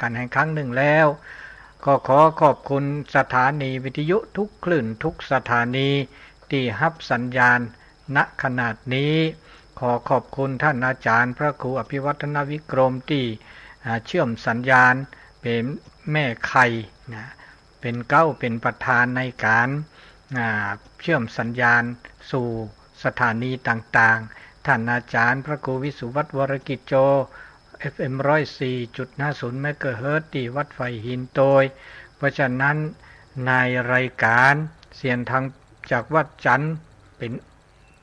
กันให้ครั้งหนึ่งแล้ว ก็ขอขอบคุณสถานีวิทยุทุกคลื่นทุกสถานีที่ฮับสัญญาณ ณ ขนาดนี้ ขอขอบคุณท่านอาจารย์พระครูอภิวัฒนวิกรมที่ อ่า เชื่อมสัญญาณเป็นแม่ไข่นะ เป็นเก๊าเป็นประธานในการ อ่า เชื่อมสัญญาณสู่สถานีต่างๆ ท่านอาจารย์พระครูวิสุวัฒน์วรกิจโจ เอฟเอ็ม ร้อยสี่จุดห้าศูนย์ เมกะเฮิรตซ์ ที่วัดไฟหินโตย เพราะฉะนั้นในรายการเสียงธรรมจากวัดจันทร์ เป็น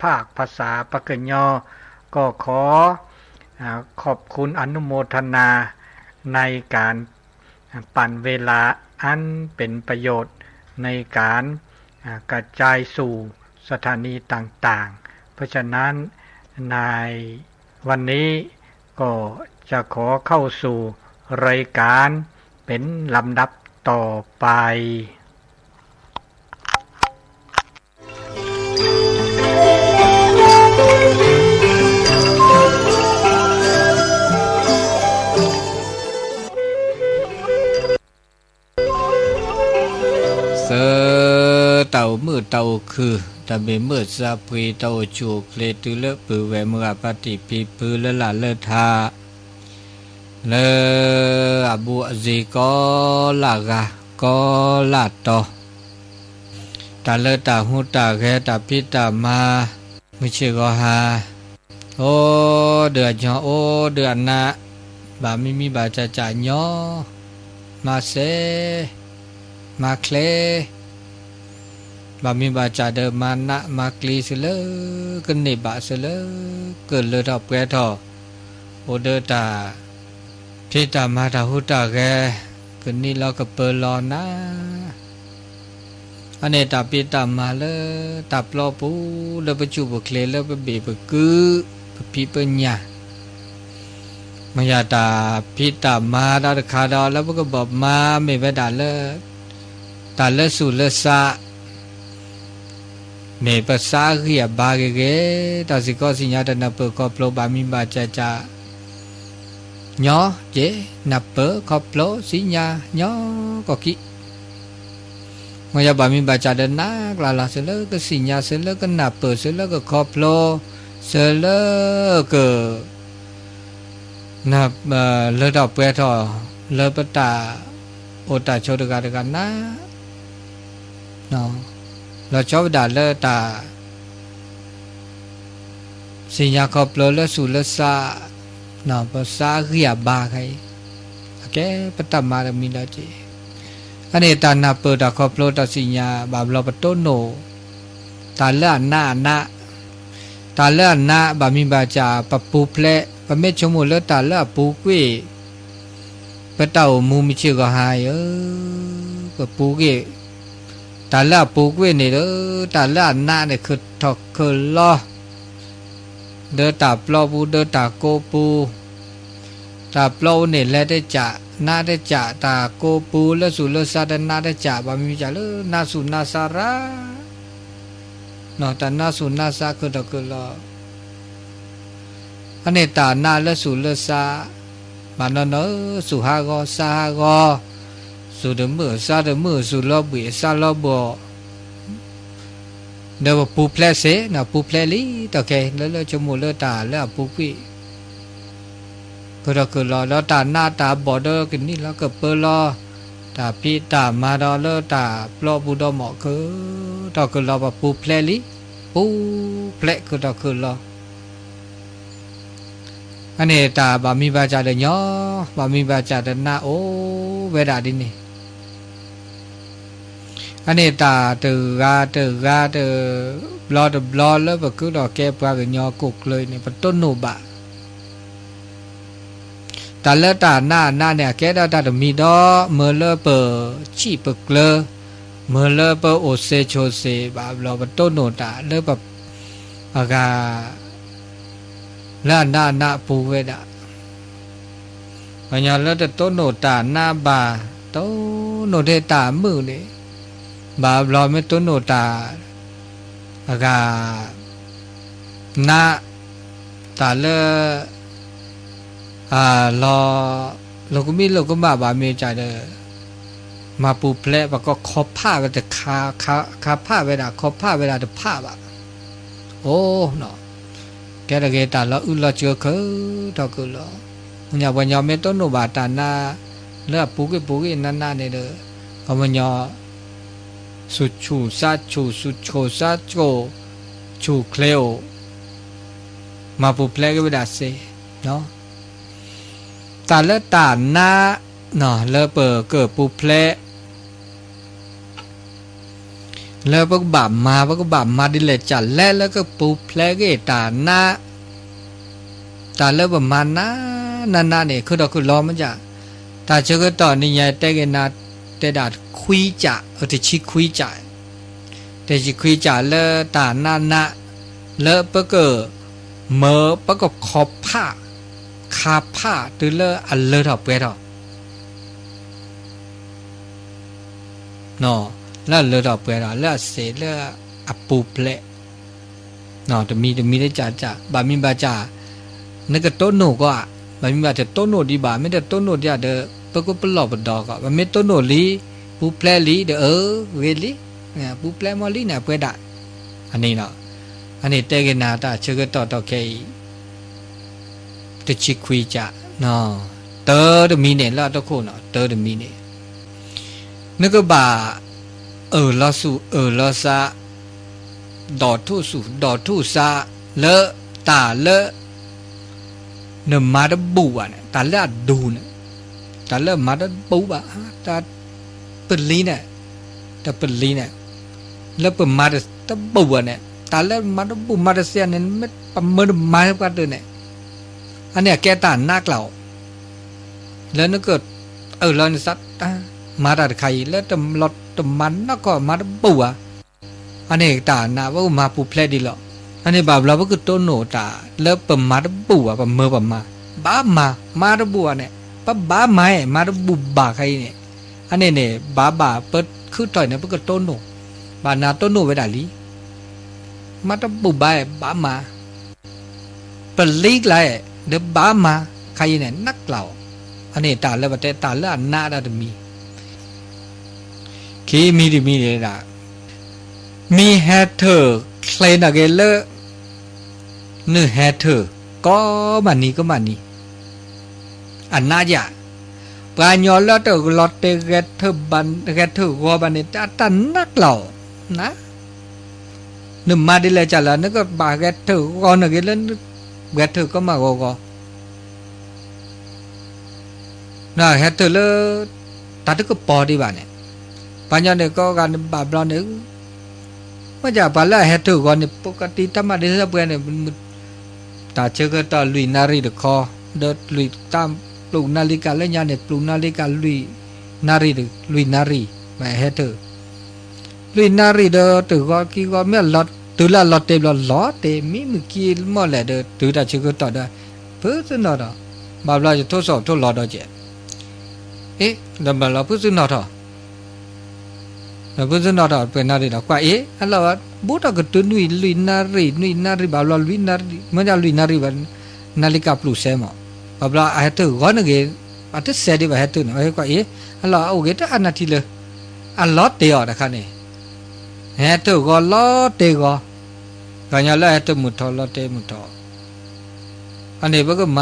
ภาคภาษาปากเกยอ ก็ขอ อ่า ขอบคุณอนุโมทนาในการ ปั่นเวลาอันเป็นประโยชน์ในการ อ่า กระจายสู่สถานีต่างๆ เพราะฉะนั้นในวันนี้ก็จะขอเข้าสู่รายการเป็นลำดับต่อไป သၢ တၢ်အိၣ်မုာ်တၢ်အိၣ်ခုၣ် တၢ်မ့ၢ်မုာ်သးပှ့ၤ တၢ်အိၣ်ဆူၣ်အိၣ်ချ့ တုၤလၢပုၢ်ဝဲၢ်မုၢ်ဂၤ ပှၤတံၢ်ဖံဖုလၢလၢ်လၢထး လၢအဘူးအစ့ၤကိးလၢ်ဂၤ ကိးလၢ်တီၤ တၢ်လၢတၢ်ဟူးတၢ်ဂဲၤ တၢ်ဖံးတၢ်မၤ မုၢ်ဆ့ၣ်ဂီၤဟါ အိၣ်ဒီးအညီ အိၣ်ဒီးအနး ဘၣ်မံမံဘၣ်စၢ်စၢ်ညီ မၤစဲ မၤချ့ ဘၣ်မံဘၣ်စၢ်ဒီးမၤနးမၤကျံၤ စၢၤလၢကန့ၢ်ဘၣ် စၢၤလၢကလၢထီၣ်ပှဲၤထီၣ် အိၣ်ဒီးတၢ် ဖံးတၢ်မၤတၢ်ဟူးတၢ်ဂဲၤ ကနံၣ်လီၤကပၢၤလီၤနၤ အန့ၣ်တၢ်ဖံးတၢ်မၤလၢတၢ်ပျီပူၤ လၢပဆူၣ်ပချ့ လၢပဘ့ၣ်ပကု ပဖံးပညၣ် မ့ၢ်ယၤတၢ်ဖံးတၢ်မၤဒီးတခါဒီး လၢပကဘၣ်မၤမ့ၢ်ဝဲဒၣ်လၢ တၢ်လၢဆူၣ်လၢစး မ့ၢ်ပစးအဂံၢ်အဘါဂ့ၤဂ့ၤ တၢ်စ့ၢ်ကီးစံၣ်ညါတနၢ်ပၢၢ်ခီဖျိ ဘၣ်မံဘၣ်စၢ်စၢ် ညီက့ၤ နၢ်ပၢၢ်ခီဖျိစံၣ်ညါညီကီၢ်ခံ မ့ၢ်ယၤဘၣ်မံဘၣ်စၢ်ဒီးနးကျါလီၤ စၢၤလၢကစံၣ်ညါ စၢၤလၢကနၢ်ပၢၢ် စၢၤလၢကခီဖျိ စၢၤလၢက နၢ် လၢထီၣ်ပှဲၤထီၣ် လၢပတၢ်အိၣ်တၢ်ဆိးတဂၤတဂၤနၤ လီၤဆီဝဲဒၣ်လၢတၢ် စံၣ်ညါခီဖျိလၢဆူၣ်လၢစး ပစးအဂံၢ်အဘါခဲအံၤ အကဲပတၢ်မၤတမံၤဒီးက့ၤ အန့ၣ်တၢ်နၢ်ပၢၢ်တၢ်ခီဖျိတၢ်စံၣ်ညါ ဘၣ်ဘျီပတိၢ်နီၣ် တၢ်လၢအနးအနး တၢ်လၢအနးဘၣ်မံဘၣ်စၢ် ပပူၤဖျဲး ပမ့ၢ်ဆိကမိၣ်လၢတၢ်လၢအပူၤကွံာ် ပတၢ်အိၣ်မူမုၢ်ဆ့ၣ်ဂီၤဟါအံၤဧၢ ပပူၤကွံာ် တၢ်လၢအပူၤကွံာ်န့ၣ်ဒီး တၢ်လၢအနးန့ၣ် ခုၣ်ထီၣ်ခုၣ်လီၤ ဒီးတၢ်ပျီပူၤ ဒီးတၢ်ကိးပူၤ တၢ်ပျီပူၤန့ၣ် လဲၤတစး နးတစး တၢ်ကိးပူၤလၢဆူၣ်လၢစးတနးတစး ဘၣ်မံဘၣ်စၢ်လၢနးဆူၣ်နးစးရၣ် တၢ်နးဆူၣ်နးစးခုၣ်ထီၣ်ခုၣ်လီၤ အန့ၣ်တၢ်နးလၢဆူၣ်လၢစး ဘၣ်နီၢ်နီၢ်ဧၢ ဆူၣ်ဟးဂီၤ စးဟးဂီၤ ဆူၣ်တမုာ် စးတမုာ် ဆူၣ်လီၤဘှံး စးလီၤဘှီး ဒီးပပူၤဖျဲးစ့ၢ် ပူၤဖျဲးလံ တၢ်ခဲ လၢလၢဆိကမိၣ်လၢတၢ်လၢအပူၤကွံာ် ခုၣ်ထီၣ်ခုၣ်လီၤ ဒီးတၢ်နးတၢ်ဘှီးဒီးကနံၣ်လီၤကပၢၤလီၤ တၢ်ဖံးတၢ်မၤဒီးလၢတၢ်ပျီပူၤဒီးမ့ၢ်ခုၣ်ထီၣ်ခုၣ်လီၤ ပပူၤဖျဲးလံ ပူၤဖျဲးခုၣ်ထီၣ်ခုၣ်လီၤ အန့ၣ်တၢ်ဘၣ်မံဘၣ်စၢ်ဒီးညီ ဘၣ်မံဘၣ်စၢ်ဒီးနးအိၣ်ဝဲဒၣ်ဒ်န့ၣ် အန့ၣ်တၢ်တဂၤတဂၤတဘျီတဘျီလၢပကုဒီးကဲပှၤကညီကိၣ်ကျၢၤအံၤန့ၣ် ပတိၢ်နီၣ်ဘၣ် တၢ်လၢတၢ်နးအနးန့ၣ် အကဲဒၣ်တၢ်တမံၤဒီး မ့ၢ်လၢပဆံၣ်ပကျၢၤ မ့ၢ်လၢပအိၣ်စ့ဆိးစ့ဘၣ်ဘျီ ပတိၢ်နီၣ်တၢ်လၢပ အဂၤ လၢအနးအနးအပူၤဝဲဒၣ် ပှၤကညီလၢတတိၢ်နီၣ်တၢ်နးဘၣ် တိၢ်နီၣ်ထဲတၢ်မုာ်န့ၣ် ဘၣ်ဘျီမ့ၢ်တိၢ်နီၣ်တၢ် အဂၤ နး တၢ်လၢ အလီၤ လိာ်ကမံလိာ်ကမၣ်ဘၣ်မ့ၢ်ကဒီး, မၤပူၤဖျဲး ပှၤကီခီဖးဝဲတခါ, ခါဖးဝဲဒၣ် ခီဖးဝဲဒၣ်တဖးဘၣ်. အိၣ်, ကဲတဂ့ၤ တၢ်လီၤအုၣ်လီၤစၢၤခဲထီၣ်က့ၤလီၤ. မ့ၢ်ပှၤကညီမ့ၢ်တတိၢ်နီၣ်ဘၣ်တၢ်နါ လၢအပူၤကွံာ်ပူၤကွံာ်နးနးန့ၣ်ဒီး ပှၤကညီ ဆူၣ်ဆူၣ်စါဆူၣ် ဆူၣ်ဆူၣ်စါဆူၣ် ဆူၣ်ချ့အိၣ်, မၤပူၤဖျဲးက့ၤဝဲဒၣ်စ့ၢ်, တၢ်လၢတၢ်နါ လၢပကပူၤဖျဲး လၢပကဘၣ်မၤ ပကဘၣ်မၤဒ်လဲၣ်ကလဲၣ် လၢကပူၤဖျဲးက့ၤတၢ်နါ, တၢ်လၢပမၤနါ နးနးန့ၣ် ခုၣ်ထီၣ်ခုၣ်လီၤမး, တၢ်ဆၢကတီၢ်နံၤညါတဲက့ၤနၤ တဲဒၣ်ခွံကၠး တဆံခွံကၠး, တဆံခွံကၠးလၢတၢ်နးနး လၢပကမၤ ပကခီဖး ခါဖးတုၤလၢအလၢထီၣ်ပှဲၤထီၣ် လၢအလၢထီၣ်ပှဲၤထီၣ် လၢအစ့ၢ်လၢအပူၤဖျဲး, တမံၤတမံၤလၢကၠးကၠး ဘၣ်မံဘၣ်ကၠး နကတိၢ်နီၣ်ကီးဧါ, ဘၣ်မံဘၣ်တတိၢ်နီၣ်ဒံးဘၣ်, မ့ၢ်တတိၢ်နီၣ်ဒံးဒီး ပကပလီၢ်ပဒီကီး, ပမ့ၢ်တိၢ်နီၣ်လံ ပူၤဖျဲးလံဒီး အၢ ဂ့ၤလံ, ပူၤဖျဲးမီၢ်လံန့ၣ် အပှဲၤဒၣ်, အန့ၣ်လီၤ, အန့ၣ်တဲက့ၤနၤတၢ်ဆၢကတီၢ်ထီၣ်ခဲအံၤ တဆံခွံကၠး, တၢတမံၤန့ၣ် လၢအတခိၣ်နီၤ တၢတမံၤန့ၣ်, နကဘၣ်အၢၣ်လီၤဆူၣ်အၢၣ်လီၤစး, ဒီးထူၣ်ဆူၣ်ဒီးထူၣ်စး, လၢတၢ်လၢ နမၤတဘူၣ်ဘၣ်န့ၣ် တၢ်လၢအဒူၣ်န့ၣ်, တၢ်လၢမၤတဘူၣ်ဘၣ်, တၢ်ပလံၤန့ၣ်, တၢ်ပလံၤန့ၣ်, လၢပမၤတဘူၣ်ဘၣ်န့ၣ် တၢ်လၢမၤတဘူၣ်မၤတစဲးန့ၣ် မ့ၢ်ပမၢတမၤပှၤတၢၢ်န့ၣ်, အန့ၣ်အကဲတၢ်နးကျၢၤအီၤ, လၢနကအၢၣ်လီၤနသး မၤတၢ်တခါအံၤ လၢတမၤနီၢ်ကီၢ်မၤတဘူၣ်ဘၣ် အန့ၣ်တၢ်နး ပကမၤပူၤဖျဲးဒံးလီၤ. အန့ၣ်ဘၣ်ဘျီ ပကတိၢ်နီၣ်တၢ်လၢပမၤတဘူၣ်ဘၣ် ပမၢပမၤ, ဘၣ်မၤ, မၤတဘူၣ်ဘၣ်န့ၣ် ပဘၣ်မၤ, မၤတဘူၣ်ဘၣ်ခါအံၤန့ၣ်, အန့ၣ်န့ၣ် ဘၣ်ဘၣ်ပခုၣ်ထီၣ်န့ၣ် ပကတိၢ်နီၣ်, ဘၣ်နၤတိၢ်နီၣ်ဝဲဒၣ်လံ, မၤတဘူၣ်ဘၣ် ဘၣ်မၤ ပလံၤကျါ ဒီးဘၣ်မၤ ခါအံၤန့ၣ် နးကျၢၤအီၤ, အန့ၣ်တၢ်လၢပတဲတၢ်လၢအနးဒၣ်တမံၤ, ခံမံၤတမံၤန့ၣ်ဒၣ်, မ့ၢ်ဟဲထၢၣ်ချ့နၤက့ၤလၢ နဟဲထၢၣ် ကိးမုၢ်နံၤကိးမုၢ်နံၤ, အနးယၤ, ပှၤကညီလၢတလီၤတဲာ်ဂဲၤထၢၣ်ဘၣ် ဂဲၤထၢၣ်ဂီၤဘၣ်န့ၣ် တၢ်တၢ်နးကျၢၤအီၤ, နမၤဒ်လဲၣ်ကလဲၣ် နကဘၣ်ဂဲၤထၢၣ်ဂီၤနၤက့ၤလၢ ဂဲၤထၢၣ်ကိးမုၢ်ဂီၤဂီၤ နဟဲထၢၣ်လၢ တၢ်တကပီၤဒံးဘၣ်န့ၣ်, ပှၤကညီန့ၣ် ကိးဂၤန့ၣ်ဘၣ်ဘျီန့ၣ်, မ့ၢ်ဒ်ပှၤလၢအဟဲထၢၣ်ဂီၤန့ၣ် ပကတံၤတၢ်မၤဒ်လၢပှဲၤန့ၣ်, တၢ်ဆၢကတီၢ်လွံၢ်နၣ်ရံၣ်တခီ, ဒီးလွံၢ်တၢ်ပျူၤနၣ်ရံၣ်ကၣ်လၢညါန့ၣ် ပျူၤနၣ်ရံၣ်ကၣ်လွံၢ်နၣ်ရံၣ်, လွံၢ်နၣ်ရံၣ်, မ့ၢ်ဟဲထၢၣ် လွံၢ်နၣ်ရံၣ်ဒီးတဂီၤခံဂီၤ မ့ၢ်လီၤတုၤလၢအလီၤတဲာ်ဘျီလီၤတဲာ် မံမုၢ်ကံမီၢ်လဲၣ်ဒီး တုၤတၢ်ဆၢကတီၢ်ဒီး ဖုသ့ၣ်နီၣ်ထီၣ်, ဘၣ်ဘျီယထိၣ်စီၣ်ထိၣ်လီၤဒီးကဲး, အ့ ဒီးဘၣ်လီၤဖုသ့ၣ်နီၣ်ထီၣ် ဒီးဖုသ့ၣ်နီၣ်ထီၣ်ပှဲၤနၣ်ရံၣ်ဒီးကွၢ်အ့ၣ် အလီၤ ဘူးထီၣ်ကတုၤနွံ လွံၢ်နၣ်ရံၣ် နွံနၣ်ရံၣ် ဘၣ်ဘျီလွံၢ်နၣ်ရံၣ် မ့ၢ်ဒ်လွံၢ်နၣ်ရံၣ်ဘၣ် နၣ်ရံၣ်ကၣ်ပျူၤစဲမး, ဘၣ်ဘျီအဟဲထၢၣ်ဂီၤန့ၣ်ဂ့ၤ, အတစဲးဒံးဘၣ်ဟဲထၢၣ်န့ၣ် အဟဲကွၢ်အ့ၣ် အလီၤအိၣ်ဂ့ၤတၢ်အါနၢ်ထံလၢ အလီၤတဲာ်အီၤတခါန့ၣ်, ဟဲထၢၣ်ဂီၤလီၤတဲာ်ဂီၤ, ပှၤကညီလၢအဟဲထၢၣ်မုၢ်ထီၣ်လီၤတဲာ်မုၢ်ထီၣ် အန့ၣ်ပကမၤ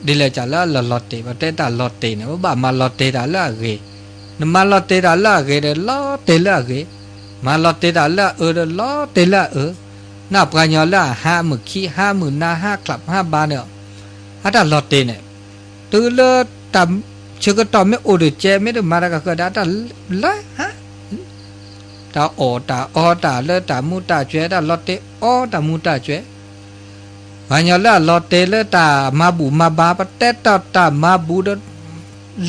ဒ်လဲၣ်ကလဲၣ်လၢအလီၤတဲာ် ပတဲတၢ်လီၤတဲာ်န့ၣ် ပဘၣ်မၤလီၤတဲာ်တၢ်လၢအဂ့ၤ, နမၤလီၤတဲာ်တၢ်လၢအဂ့ၤဒီး လီၤတဲာ်လၢအဂ့ၤ, မၤလီၤတဲာ်တၢ်လၢအအၢဒီး လီၤတဲာ်လၢအအၢ, နပှၤကညီလၢအဟါမုၢ်ခံ ဟါမုၢ်နၤ ဟါချၢ ဟါဘါန့ၣ်, အတၢ်လီၤတဲာ်န့ၣ်, တုၤလၢတၢ်ဆၢကတီၢ်မ့ၢ်အိၣ်ဒီးကဲ မ့ၢ်တမၤတၢ်ကဃၢၤဒီး အတၢ်လၢဟါ တၢ်အီၣ်တၢ်အီတၢ်လၢတၢ်မူတၢ်ကွဲ တၢ်လီၤတဲာ်အီတၢ်မူတၢ်ကွဲ, ပှၤကညီလၢအလီၤတဲာ်လၢတၢ်မၤဘူၣ်မၤဘါ ပတဲတၢ်တၢ်မၤဘူၣ်ဒီး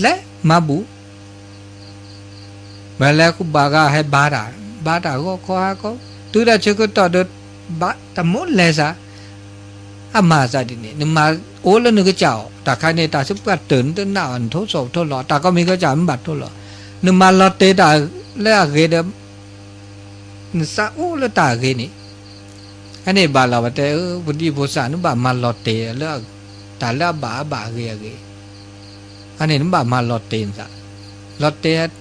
လဲၤမၤဘူၣ်, မ့ၢ်လဲၤဃုဘၣ်ဂၤဟဲဘါတၢ်, ဘါတၢ်ဂီၤခီဟါခီ, တုၤတၢ်ဆၢကတီၢ်ဒီး ဘါတၢ်မိၣ်လဲၤစ့ၢ် အမၤစ့ၢ်ဒ်န့ၣ် နမၤအိၣ်လၢနကစၢ်အီၤ တၢ်ခါန့ၣ် တၢ်ဆူပှၢ်တၢၢ်နတနာ်အီၤ နထိၣ်စီၣ်ထိၣ်လီၤ တၢ်ကီမံၤကစၢ်မ့ၢ်ဘၣ်ထိၣ်လီၤ, နမၤလီၤတဲာ်တၢ်လၢအဂ့ၤဒီး နသးအိၣ်လၢတၢ်အဂ့ၤန့ၣ်, အန့ၣ်ဘၣ်လီၤပတဲ ပဒံဖိသၣ် နဘၣ်မၤလီၤတဲာ်လၢ တၢ်လၢအဘၣ်အဘၣ်အဂ့ၤအဂ့ၤ, အန့ၣ်နဘၣ်မၤလီၤတဲာ်နသး, လီၤတဲာ်,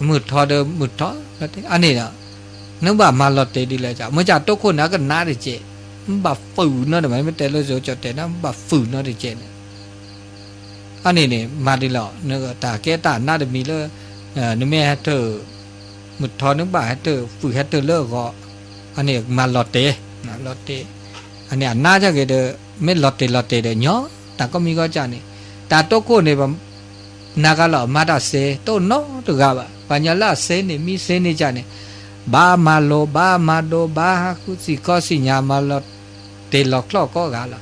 မုၢ်ထီဒီးမုၢ်ထီ, အန့ၣ်ဒီး, နဘၣ်မၤလီၤတဲာ်ဒ်လဲၣ်, မ့ၢ်ကတိၢ်ခိၣ်န့ၣ် အကနးတကဲး, နဘၣ်ဖုးနီတမံၤ, မ့ၢ်တဲလၢယိၤကၠီၣ်တဲာ်န့ၣ် နဘၣ်ဖုးနီတကဲးန့ၣ်, အန့ၣ်န့ၣ် မၤဒ်လဲၣ်, တၢ်ကဲတၢ်နးတမံၤလၢ နမ့ၢ်ဟဲထၢၣ် မုၢ်ထီနဘၣ်ဟဲထၢၣ် ဖုးဟဲထၢၣ်လၢအဂီၢ်, အန့ၣ်မၤလီၤတဲာ်, လီၤတဲာ်, အန့ၣ်အနးက့ၤဒီး မ့ၢ်လီၤတဲာ်လီၤတဲာ်ဒီးညီ, တၢ်ကိးမံၤကိးကၢ်န့ၣ်, တၢ်တိခိၣ်န့ၣ် နၤဂၤလီၤ မၤတၢ်စ့ တအိၣ်နီတဂၤဘၣ်, ပှၤညီလၢအစ့န့ၣ် မံစ့န့ၢ်ကၢ်န့ၣ်, ဘၣ်မၤလိ ဘၣ်မၤဒိ ဘၣ်ဟးဃုစံၣ်ခီစံၣ်ညါ မၤလီၤတဲာ်လီၤကျိာ်ကိးဂၤလီၤ,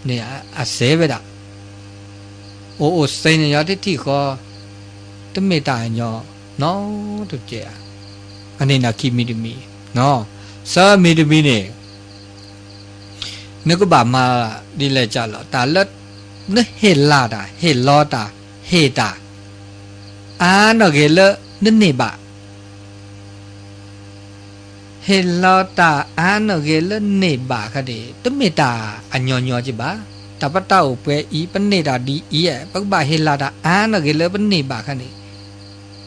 န့ၣ်အစ့ဝဲဒၣ် အိၣ်အိၣ်စ့န့ၣ်ညီတထံၣ်ဃီ, တမ့ၢ်တၢ်ညီနီတကဲးဧါ, အန့ၣ်နခံမံၤတမံၤ, သၢမံၤတမံၤန့ၣ်, နကဘၣ်မၤဒ်လဲၣ်ကၢ်လီၤ, တၢ်လၢ နဟ့ၣ်လီၤတၢ် ဟ့ၣ်လီၤတၢ် ဟ့ၣ်တၢ် အါနီၢ်ဂ့ၤလၢနန့ၢ်ဘၣ် ဟ့ၣ်လီၤတၢ်အါနီၢ်ဂ့ၤလၢန့ၢ်ဘၣ်ခါန့ၣ် တမ့ၢ်တၢ်အညီညီက့ဘၣ်. တၢ်ပတၢ်အိၣ်ပှဲၤအံၤ ပန့ၢ်တၢ်ဒ်အံၤဧါ, ပကဘၣ်ဟ့ၣ်လီၤတၢ်အါနီၢ်ဂ့ၤလၢပန့ၢ်ဘၣ်ခါန့ၣ်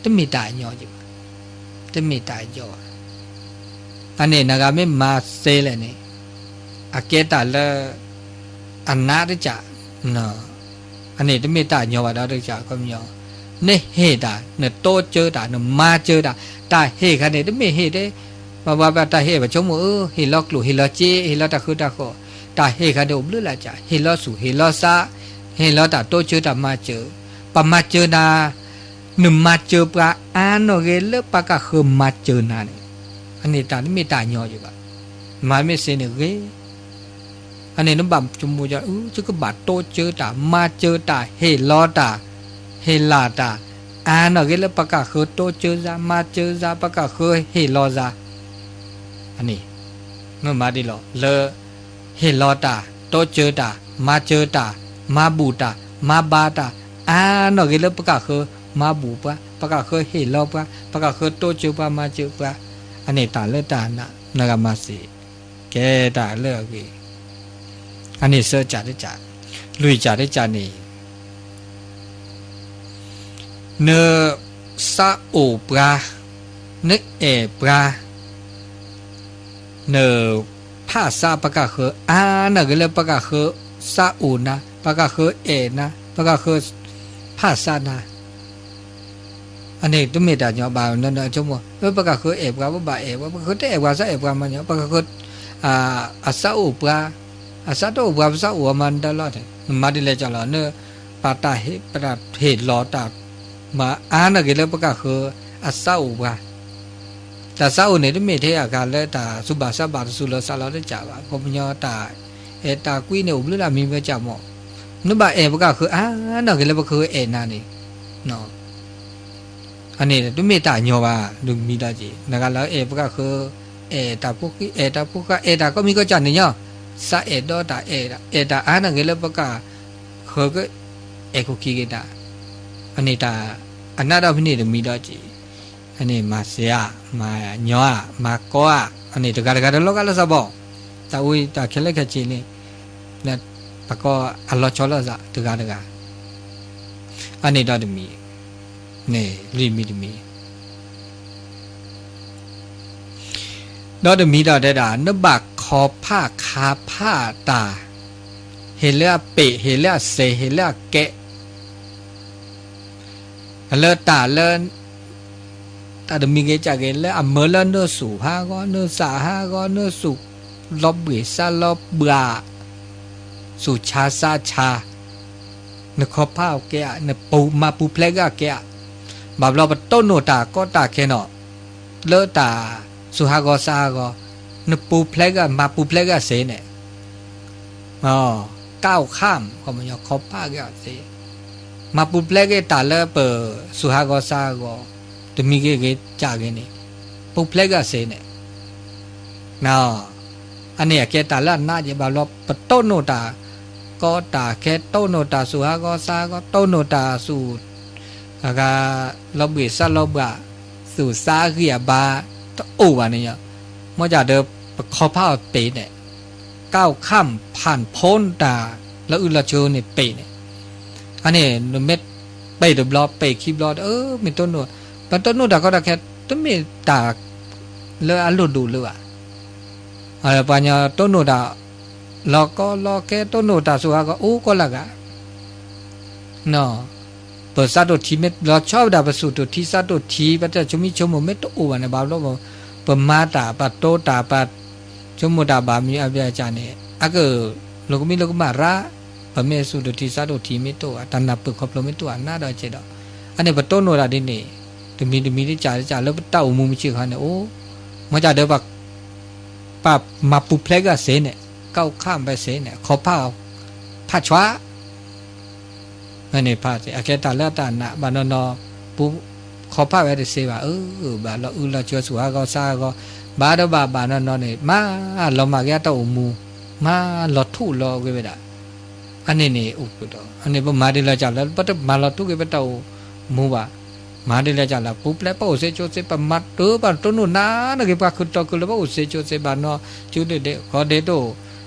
တမ့ၢ်တၢ်အညီက့ဘၣ်. တမ့ၢ်တၢ်အညီဘၣ်. အန့ၣ် နဂၤမ့ၢ်မၤစ့လဲၣ်န့ၣ် အကဲတၢ်လၢ အနးတကး အန့ၣ်တမ့ၢ်တၢ်ညီဘၣ်ဒီးတကး ခီပညီ နဟ့ၣ်တၢ် နတိစၢၤတၢ် နမၤစၢၤတၢ်, တၢ်ဟ့ၣ်ခါန့ၣ် တမ့ၢ်ဟ့ၣ်တဲ ပှၤဘၣ်တၢ်ဟ့ၣ် ပဆိကမိၣ်အၢ ဟ့ၣ်လီၤကျိၣ် ဟ့ၣ်လီၤစ့ ဟ့ၣ်လီၤတၢ်ဃုတၢ်ဃီ, တၢ်ဟ့ၣ်ခါန့ၣ်အိၣ်ဘျုးလၢ်ကး ဟ့ၣ်လီၤဆူၣ် ဟ့ၣ်လီၤစး, ဟ့ၣ်လီၤတၢ်တိစၢၤတၢ်မၤစၢၤ, ပမၤစၢၤနၤ, နမၤစၢၤပှၤအါနီၢ်ဂ့ၤလၢပှၤကဃၢၤမၤစၢၤနၤန့ၣ်, အန့ၣ်တၢ်တမ့ၢ်တၢ်ညီယဘၣ်. မၤမ့ၢ်စ့န့ၣ်ဂ့ၤ အန့ၣ်နဘၣ်ဆိကမိၣ် ယကဘၣ်တိစၢၤတၢ် မၤစၢၤတၢ် ဟ့ၣ်လီၤတၢ် ဟ့ၣ်လီၤတၢ် အါနီၢ်ဂ့ၤလၢပှၤကဃၢၤတိစၢၤစး မၤစၢၤစး ပှၤကဃၢၤဟ့ၣ်လီၤစး, အန့ၣ် မ့ၢ်မၤဒ်လီၤ လၢ ဟ့ၣ်လီၤတၢ် တိစၢၤတၢ် မၤစၢၤတၢ် မၤဘူၣ်တၢ် မၤဘါတၢ် အါနီၢ်ဂ့ၤလၢပှၤကဃၢၤမၤဘူၣ်ပှၤ ပှၤကဃၢၤဟ့ၣ်လီၤပှၤ ပှၤကဃၢၤတိစၢၤပှၤမၤစၢၤပှၤ, အန့ၣ်တၢ်လၢတၢ်နး နဂၤမၤစ့ ကဲတၢ်လၢအဂ့ၤ, အန့ၣ်သၢကးတကး, လွံၢ်ကးတကးန့ၣ် န သးအိၣ်ပှၤ, နအဲၣ်ပှၤ, နဖးစးပှၤကဃၢၤ အါနီၢ်ဂ့ၤလၢပှၤကဃၢၤသးအိၣ်နၤ, ပှၤကဃၢၤအဲၣ်နၤ, ပှၤကဃၢၤဖးစးနၤ အန့ၣ်တမ့ၢ်တၢ်ညီဘၣ်, နဆိကမိၣ် ပှၤကဃၢၤအဲၣ်ပှၤ ပဘၣ်အဲၣ်ပှၤ, ပဃၢၤတအဲၣ်ပှၤ သးအဲၣ်ပှၤမးညီ, ပဃၢၤ အသးအိၣ်ပှၤ, အသးတအိၣ်ပှၤ ပသးအိၣ်အမၤတၢ်လီၤန့ၣ် နမၤဒ်လဲၣ်ကၢ်လီၤ, နပာ်တၢ်ဟ့ၣ်လီၤတၢ် မၤအါနီၢ်ဂ့ၤလၢပှၤကဃၢၤအသးအိၣ်ပှၤ, တၢ်သးအိၣ်န့ၣ် တမ့ၢ်ထဲအဂၤလၢတၢ်သူၣ်ဘၣ်သးဘၣ်တစူၤလီၤသးလီၤတကးဘၣ်, ခီပညီတၢ်အဲၣ်တၢ်ကွံန့ၣ် အိၣ်ဘျုးလၢမံၤမ့ၢ်ကၢ်မး, နဘၣ်အဲၣ်ပှၤကဃၢၤအါနီၢ်ဂ့ၤလၢပှၤကဃၢၤအဲၣ်နၤန့ၣ် အန့ၣ်တမ့ၢ်တၢ်ညီဘၣ်, ဒ်မံၤဒီးက့ၤ နဂၤလၢအဲၣ်ပှၤကဃၢၤ, အဲၣ်တၢ်ဖိဃံ အဲၣ်တၢ်ဖိဃါ အဲၣ်တၢ်ကိးမံၤကိးကၢ်န့ၣ်ညီ, သးအဲၣ်ဒီးတၢ်အဲၣ် အဲၣ်တၢ်အါနီၢ်ဂ့ၤလၢပှၤကဃၢၤကအဲၣ်ခိၣ်ခံက့ၤတၢ်, အန့ၣ်တၢ် အနးဒီးဖဲန့ၣ်တမံၤဒီးက့ၤ, အန့ၣ်မၤစ့ဧါ, မၤညီဧါ, မၤကီဧါ, အန့ၣ်တဂၤတဂၤတလီၤဂာ်လၢသးဘီ, တၢ်ဝံတၢ်ခဲလၢာ်ခဲဆ့န့ၣ် ပှၤကီအလီၤဆီလၢသးတဂၤတဂၤ, အန့ၣ်ဒီးတမံၤ, န့ၣ်လွံၢ်မံၤတမံၤ, ဒီးတမံၤဒီးတဲဒၣ် နဘၣ်ခီဖးခါဖးတၢ်, ဟ့ၣ်လၢအပ့ၤ ဟ့ၣ်လၢအစဲး ဟ့ၣ်လၢအကဲး လၢတၢ်လၢ တၢ်တမံၤဂ့ၤကၢ်ဂ့ၤ လၢအမၢလၢနသူၣ်ဟးဂီၤ နသးဟးဂီၤ နသူၣ်လီၤဘှံးသးလီၤဘှါ သူၣ်ဆါသးဆါ, နခီဖးအီၤကဲဧါ နပူၤမၤပူၤဖျဲးဂ့ၤကဲဧါ, ဘၣ်ဘျီပတိၢ်နီၣ်တၢ်ကီတၢ်ခဲနီၤ, လၢတၢ်သူၣ်ဟးဂီၤသးဟးဂီၤ, နပူၤဖျဲးဂ့ၤ မၤပူၤဖျဲးဂ့ၤစ့န့ၣ် ကၢ်အိၣ်ခၣ် ခီပညီခီဖးဂ့ၤအီၤသ့, မၤပူၤဖျဲးဂ့ၤတၢ်လၢပသူၣ်ဟးဂီၤသးဟးဂီၤ, တမံၤဂ့ၤဂ့ၤကၢ်ဂ့ၤန့ၣ်, ပူၤဖျဲးဂ့ၤအီၤသ့န့ၣ်, အန့ၣ်အကဲတၢ်လၢအနးယံၤဘၣ်ဘျီ ပတိၢ်နီၣ်တၢ်ကီတၢ်ခဲ တိၢ်နီၣ်တၢ်သူၣ်ဟးဂီၤသးဟးဂီၤ တိၢ်နီၣ်တၢ်သူၣ် အဂၤ လီၤဘှံးသးလီၤဘှါ, သူၣ်သးအဂံၢ်အဘါ တအိၣ်ဘၣ်န့ၣ်, မ့ၢ်ဒ်ဒီး ပခီဖးအီၤပ့ၤန့ၣ်, ကၢ်အိၣ်ခၣ်ဖၣ်ဖိတၢ်လၢအုၣ်လီၤဆိန့ၣ်ပ့ၤန့ၣ်, အန့ၣ် နမ့ၢ်ပ့ၤတဘျီ ပ့ၤခံဘျီ အၢ မ့ၢ်တိၢ်နီၣ်, ပတိၢ်နီၣ်တၢ်ကီတၢ်ခဲ တမ့ၢ်တၢ်လၢအလိၣ်ဒိၣ်လၢၤဘၣ်. ပှၤကညီတိၢ်နီၣ်တၢ် လီၤကီလီၤခဲ တိၢ်နီၣ်တၢ်စူၤဟးဂီၤ အိၣ်ကီလၢ်ဂၤ ပစးဒိၣ်ထံမ့ၢ်လီၤဆီဝဲဒၣ် ပစူၢ်ဒိၣ်ထံစးဒိၣ်ထံ ပတၢ်ဆိမိၣ်ဆိကမိၣ်မ့ၢ်တအိၣ်ဘၣ်န့ၣ် ဘၣ်ဘျီ ပမၤတၢ် ပတိၢ်တၢ် ပဆိကမိၣ်တၢ်ဘၣ်မံၤအဘျါကၢ်န့ၣ် အက လိာ်ကမံလိာ်ကမၣ်ရၣ်, ပမ့ၢ်စူၢ်ဒိၣ်ထံစးဒိၣ်ထံမ့ၢ်တအိၣ်ဘၣ် တၢ်နၢ်ပၢၢ်ခီဖျိမ့ၢ်တအိၣ်ဘၣ် နးဒီးကဲဒီး အန့ၣ်ပတိၢ်နီၣ်တၢ်ဒ်န့ၣ် တမံၤတမံၤတကးတကးလၢပတၢ်အိၣ်မူမုၢ်ဆ့ၣ်ခီန့ၣ်အိၣ်, မ့ၢ်ကဒီး ပမၤပူၤဖျဲးကစ့န့ၣ် ကအိၣ်ခၣ်ဘဲစ့န့ၣ် ခီဖး ဖးဆွါ မ့ၢ်န့ၣ်ဖးစ့ အကဲတၢ်လၢတၢ်နးဘၣ်နီၢ်နီၢ် ပူၤခီဖးဝဲတစ့ဘၣ် အၢ ဘၣ်လီၤအုၣ်လီၤဆိးဆူၣ်ဟးဂီၤဆါဟးဂီၤ ဘၣ်ဒီးဘၣ်ဘၣ်နီၢ်နီၢ်န့ၣ် မၤလီၤမၢ်က့ၤအတၢ်အိၣ်မူ မၤလီၤထူၣ်လီၤဂ့ၤဝဲဒၣ် အန့ၣ်န့ၣ်အိၣ်ဒီး အန့ၣ်ပမၤဒ်လဲၣ်ကၢ်လၢ ပတမၤလီၤထူၣ်က့ၤပတၢ်အိၣ်မူဘၣ်, မၤဒ်လဲၣ်ကၢ်လၢ ပူၤဖျဲးပအိၣ်စ့ကၠိစ့ ပမၤတၢ်ပတိၢ်နီၣ်နးန့ၢ်က့ၤပှၤခုၣ်တီခုၣ်လၢပအိၣ်စ့ကၠိစ့ဘၣ်နီၢ် ကၠိဒ့ၣ်ဒ့ၣ် ဂီၤဒ့ၣ်တအိၣ်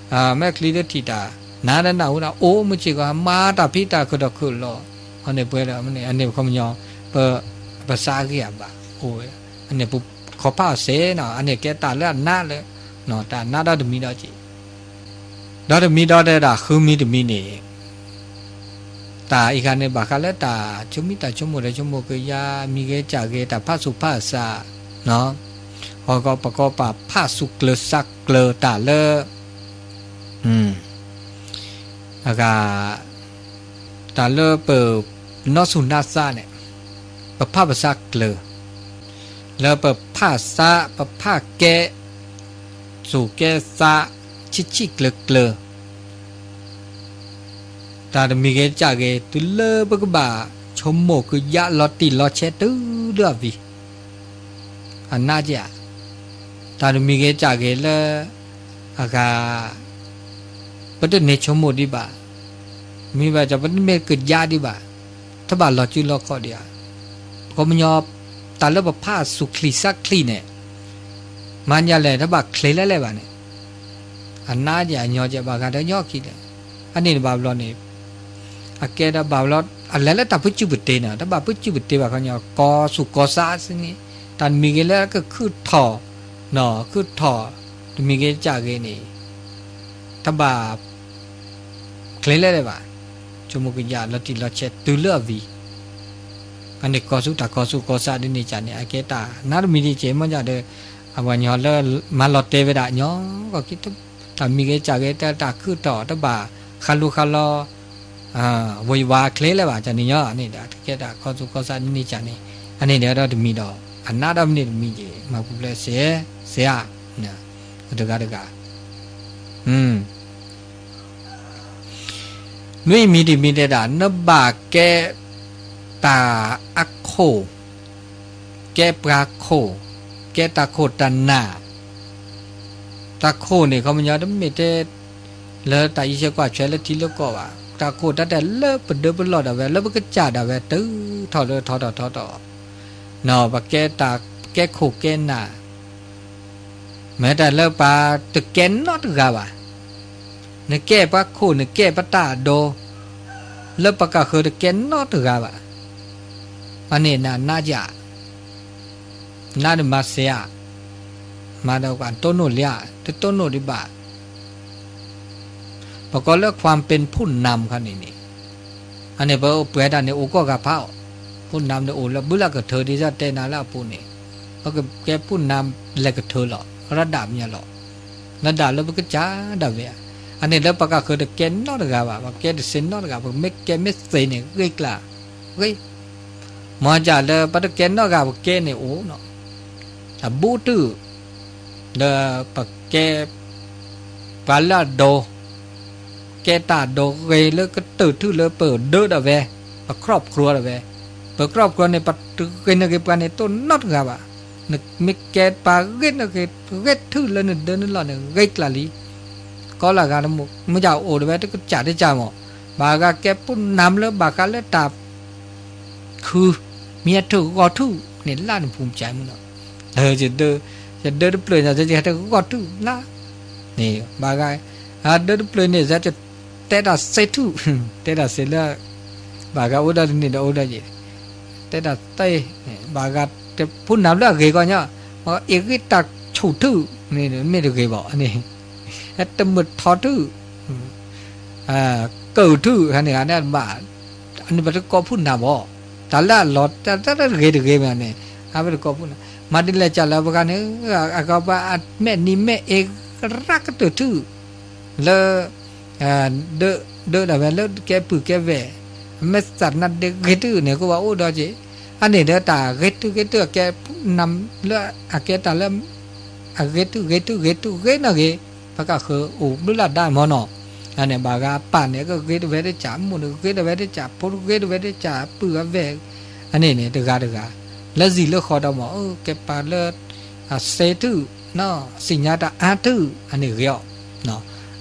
မဲာ်ချံတထံၣ်တၢ် နးတနၢ်ဟူနၤ အိၣ်မုၢ်ဆ့ၣ်ခီ မၤတၢ်ဖံးတၢ်ခုၣ်တီခုၣ်လီၤ အန့ၣ်ပှဲၤလၢ အန့ၣ်ခီပညီ ပ ပစးအဂံၢ်အဘါအိၣ်ဝဲ အန့ၣ်ပခီဖးအီၤစ့နီၤ အန့ၣ်ကဲတၢ်လၢအနးလၢ တၢ်နးဒီးတမံၤဒီးက့ၤ ဒီးတမံၤဒီးတဲဒၣ်ဃုမံၤတမံၤန့ၣ် တၢ်အံၤခါန့ၣ် ဘၣ်ဃးလၢတၢ်ဆိမိၣ်တၢ်ဆိကမိၣ်ဒီးဆိကမိၣ်ကယၤ မံၤဂ့ၤကၢ်ဂ့ၤ တၢ်ဖးဆူးဖးစး ဟီၣ်ကီၢ်ပကီၢ်ပှၤဖးဆူးကျၢၤစးကျၢၤတၢ်လၢ အဂၤ တၢ်လၢပနီၢ်ဆူၣ်နါသးန့ၣ် ပဖးပစးကျၢၤ လၢပဖးစး ပဖးကဲ ဆူၣ်ကဲသး ဆံးဆံးကျၢၤကျၢၤ တၢ်တမံၤဂ့ၤကၢ်ဂ့ၤ တုၤလၢပကဘၣ်ဆိကမိၣ်ကယၤလီၤတံၢ်လီၤဆဲးတုၤလၢအဝံၤ အနးကဲဧါ တၢ်တမံၤဂ့ၤကၢ်ဂ့ၤလၢ အဂၤ ပတန့ၢ်ဆိကမိၣ်ဒံးဘၣ်, မ့ၢ်ဘၣ်ဆၣ်ပတမ့ၢ်ကယၤဒံးဘၣ်, တဘၣ်လီၤစုလီၤခီၣ်ဒံးဧါ, ခီပညီ တၢ်လၢပဖးဆူၣ်ချံစးချံန့ၣ်, မၤညါလဲၣ် တဘၣ်ချ့လဲၣ်လဲၣ်ဘၣ်န့ၣ်, အနးကဲအညီကဲဘၣ်ဃးဒီးညီခံလဲၣ်, အန့ၣ်တဘၣ်ဘျီန့ၣ် အကဲဒီးဘၣ်ဘျီ အလဲၤလၢတၢ်ပစုၢ်ပတ့န့ၣ် တဘၣ်ပစုၢ်ပတ့ဘၣ်ခီညီ ကီၢ်ဆူၣ်ကီၢ်စးစ့န့ၣ် တၢ်တမံၤဂ့ၤလၢကခုၣ်ထီၣ်, နီၢ် ခုၣ်ထီၣ် တမံၤဂ့ၤကၢ်ဂ့ၤန့ၣ် တဘၣ်ချ့လဲၣ်လဲၣ်ဘၣ်, ဆိကမိၣ်ကယၤလီၤတံၢ်လီၤဆဲးတုၤလၢအဝံၤ, အန့ၣ်ကီၢ်ဆူၣ်တၢ်ကီၢ်ဆူၣ်ကီၢ်စးဒ်န့ၣ်ကန့ၣ် အကဲတၢ်နးတမံၤဒ်ကဲမ့ၢ်ညါဒီး အဝဲညီလၢမၤလီၤတဲာ်ဝဲဒၣ်ညီ ကီၢ်ခံ တၢ်မံၤဂ့ၤကၢ်ဂ့ၤ တၢ်တၢ်ခုၣ်ထီၣ် တဘၣ်ဃးလိဃးလီ ဝံၤဝါချ့လဲၣ်ဘၣ် ကန့ၣ်ညီန့ၣ်ဒီး တကဲတၢ်ကီၢ်ဆူၣ်ကီၢ်စးဒ်န့ၣ်ကန့ၣ်, အန့ၣ်ဒီးဒီတမံၤဒီး အနးဒီးမ့ၢ်န့ၢ်တမံၤက့ၤ မၤပူၤဖျဲးစဲး, စဲးဧါ, တဂၤတဂၤ လွံၢ်မံၤတမံၤတဲဒၣ် နဘၣ်ကဲတၢ်အခိၣ်, ကဲပှၤခိၣ်, ကဲတၢ်ခိၣ်တၢ်နၢ်, တၢ်ခိၣ်န့ၣ် ခီပညီတမ့ၢ်ထဲ လၢတၢ်အံးဆၢကွၢ်ဆၢလၢထံလၢကီၢ်ဘၣ်, တၢ်ခိၣ်တၢ်တဲလၢပဒၢပလီၢ်ဒၣ်ဝဲ လၢပကစၢ်ဒၣ်ဝဲ တုၤထီၣ်လၢထီထီၣ်ထီထီၣ်, နီၢ် ပကဲတၢ်ကဲခိၣ်ကဲနၢ် မ့ၢ်တၢ်လၢပှၤတကဲနီတဂၤဘၣ်, နကဲပှၤခိၣ် နကဲပတၢ်အဒိ, လၢပကဃၢၤတကဲနီတဂၤဘၣ်, အန့ၣ်နနးကဲ, နးဒီးမၤစဲးဧါ, မၤဒီးပှၤတိၢ်နီၣ်လံဧါ, တတိၢ်နီၣ်ဒံးဘၣ် ပကိးလၢ ความเป็นผู้นำ ခီန့ၣ်န့ၣ်, အန့ၣ်ပပှဲၤတၢ်န့ၣ် အိၣ်ကိးဂၤဖးအီၤ, ผู้นำ န့ၣ်အိၣ်လၢဘုလၢကထၢဒ်သိးတဲနၤလၢအပူၤန့ၣ်, ပကကဲ ผู้นำ လဲၤကထၢလီၤ, ရဒၣ်မညီလီၤ, ရဒၣ်လၢပကစၢ်ဒၣ်ဝဲဧါ, အန့ၣ်လၢပကဃၢၤတကဲနီတဂၤဘၣ်, ပကဲတစ့နီတဂၤ, ပမ့ၢ်ကဲမ့ၢ်သ့န့ၣ် ဂ့ၤကျၢ်, ဂ့ၤ မ့ၢ်ကၢ်လၢပတကဲနီတဂၤ ပကဲန့ၣ်အိၣ်နီၤ, အဘူးတုာ် လၢပကဲ ပှၤလၢအဒိ, ကဲတၢ်ဒိဂ့ၤလၢကတၢၢ်ထူၣ်လၢပဒၢဒၣ်ဝဲ, ပ ครอบครัว ဒၣ်ဝဲ, ပ ครอบครัว န့ၣ် ပတဂ့ၤန့ၢ်ဂ့ၤပှၤန့ၣ် တိၢ်နီတဂၤဘၣ်, နမ့ၢ်ကဲပှၤဂ့ၤန့ၢ်ဂ့ၤ ဂ့ၤထူၣ်လၢနဒၢနလီၢ်န့ၣ် ဂ့ၤကျၢ်လံ ကီလၢဂၤတမူ မ့ၢ်ကအိၣ်ဒၣ်ဝဲတကစၢ်တကစၢ်မး, ဘၣ်ဂၤကဲ ผู้นำ လၢဘၣ်ဃးလၢတၢ်ခု မ့ၢ်အထူၣ်ဂီၤထူၣ်န့ၣ် လၢနဖူမၠဲမးနီၤ, ယဒၢတပျၢၤန့ၣ် ယဟဲတဂီၤထူၣ်လၢ, န့ၣ် ဘၣ်ဂၤ ဒၢတပျၢၤန့ၣ် ယတဲတၢ်စ့ထူၣ်, တဲတၢ်စ့လၢ ဘၣ်ဂၤအိၣ်ဒီးတန့ၢ်ဒီးအိၣ်ဒီးယဲၢ်, တဲတၢ်သ့, ဘၣ်ဂၤတဖုနၤဘျၢအဂ့ၤကီညါ, အ့ၣ်ဂံၢ်တၢ်ဆူၣ်ထုးန့ၣ် မ့ၢ်တဂ့ၤဘၣ်န့ၣ်, တမုာ်ထီထုး, ကၢၢ်ထုး ဟန့ၣ်ဂၤန့ၣ်ဘၣ်, အန့ၣ်ဘၣ်တကိးဖုနၤဘၣ်, တၢ်လၢအလီၤတၢ်တဂ့ၤတဂ့ၤမ့ၢ်န့ၣ်, အဝဲတကိးဖုနၤ, မၤဒ်လဲၣ်ကၢ်လၢပှၤန့ၣ်, အကဘၣ်အမဲာ်နံၤမဲာ်အ့ၣ်ရၣ်ကတၢၢ်ထုး, လၢ ဒၢးဒၢးဒၣ်ဝဲလၢကဲပုၢ်ကဲဝဲၢ်, အမဲာ်သးနါဒ့ဂ့ၤတုန့ၣ် ကဘၣ်အိၣ်ဒီးက့ၤ, အန့ၣ်ဒီးတၢ်ဂ့ၤတုဂ့ၤတုအကဲ, နလၢအကဲတၢ်လၢ အဂ့ၤတုဂ့ၤတုဂ့ၤတုဂ့ၤနီၢ်ဂ့ၤ, ပကဃၢၤအိၣ်ဘျုးလၢ်ဒါမ့ၢ်နီၤ, အန့ၣ်ဘၣ်ဂၤအပၢ်န့ၣ် ကဂ့ၤတဝဲတကၢ်, မိၢ်န့ၣ်ဂ့ၤတဝဲတကၢ်, ဖိတဂ့ၤတဝဲတကၢ်, ပုၢ်အဝဲၢ်, အန့ၣ်န့ၣ် တဂၤတဂၤ, လၢဇံၣ်လၢဃီဒီးမ့ၢ် ကဲပှၤလၢ အစ့ထုး, သ့ၣ်ညါတၢ်အါထုး အန့ၣ်ဂ့ၤအီၤ,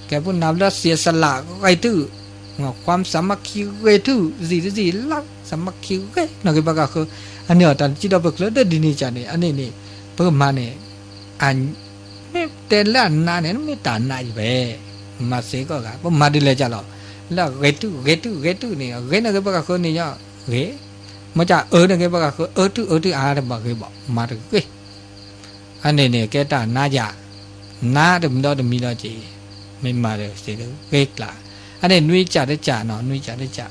ကဲပူၤနၤဘျၢ စံးစလးဂ့ၤထုး, ความสามัคคี ဂ့ၤထုး, စံးတစံးလၢ สามัคคี ဂ့ၤနီၢ်ဂ့ၤ ပကဃၢၤ, အန့ၣ်အီၤတၢ်စံးဒီးပကျၢၤဒီးဒ်န့ၣ်ကၢ်န့ၣ် အန့ၣ်န့ၣ်, ပကမၤန့ၣ်, မ့ၢ်တဲလၢအနးန့ၣ် မ့ၢ်တၢ်နးယံၤဝဲ, မၤစ့ကီၢ်ဂၤ ပမၤဒ်လဲၣ်ကၢ်လီၤ, လၢအဂ့ၤထုးဂ့ၤထုးဂ့ၤထုးန့ၣ် ဂ့ၤနီၢ်ဂ့ၤ ပကဃၢၤန့ၣ်ညီ, ဂ့ၤ မ့ၢ်ကၢ်အၢန့ၣ်ဂ့ၤ ပကဃၢၤအၢထုးအၢထုးအါတဘၣ်ဂ့ၤဘၣ် မၤတဂ့ၤ, အန့ၣ်န့ၣ် ကဲတၢ်နးယၤ, နးတမံၤဒီးတမံၤဒီးက့ၤ, မ့ၢ်မၤတစ့လၢဂ့ၤကျါ, အန့ၣ်နွံကၢ်တကၢ်နီၤ နွံကၢ်တကၢ်,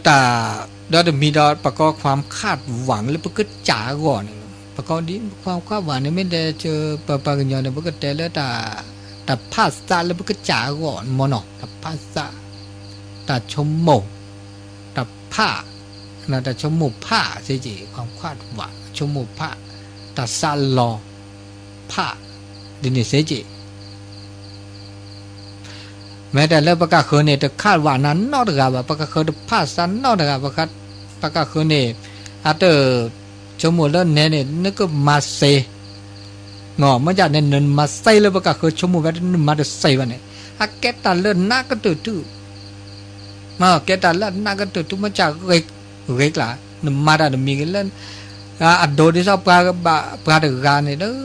တၢ်, ဒီးတမံၤဒီးပကီ ความคาดหวัง လၢပကစၢ်အဂီၢ်န့ၣ်, ပကီဒ် ความคาดหวัง န့ၣ် မ့ၢ်တဲ ပပှၤကညီန့ၣ် ပကတဲလၢတၢ်, တၢ်ဖးသးလၢပကစၢ်အဂီၢ်မ့ၢ်နီၤ တၢ်ဖးသး, တၢ်ဆိကမိၣ်, တၢ်ဖး, တၢ်ဆိကမိၣ်ဖးစ့ၢ်ကီး ความคาดหวัง ဆိကမိၣ်ဖး, တၢ်သးလီၤ, ဖး, ဒ်န့ၣ်စ့ၢ်ကီး မ့ၢ်တၢ်လၢပကဃၢၤန့ၣ် တ คาดหวัง နၤနီတဂၤဘၣ် ပကဃၢၤတဖးသးနီတဂၤ ပကဃၢၤန့ၣ်, အတ, ဆိကမိၣ်လၢနဲန့ၣ် နကမၤစ့, မ့ၢ်ကၢ်န့ၣ် နမၤစ့လၢပကဃၢၤဆိကမိၣ်ဝဲ နမၤတစ့ဘၣ်န့ၣ်, အကဲတၢ်လၢနးကတၢၢ်ထုး ကဲတၢ်လၢအနးကတၢၢ်ထုး မ့ၢ်ကၢ်ဂ့ၤကျါ, နမၤတၢ်တမံၤဂ့ၤလၢ, အဒိဒ်သိးပှၤ, ပှၤတဂၤန့ၣ်ဒီး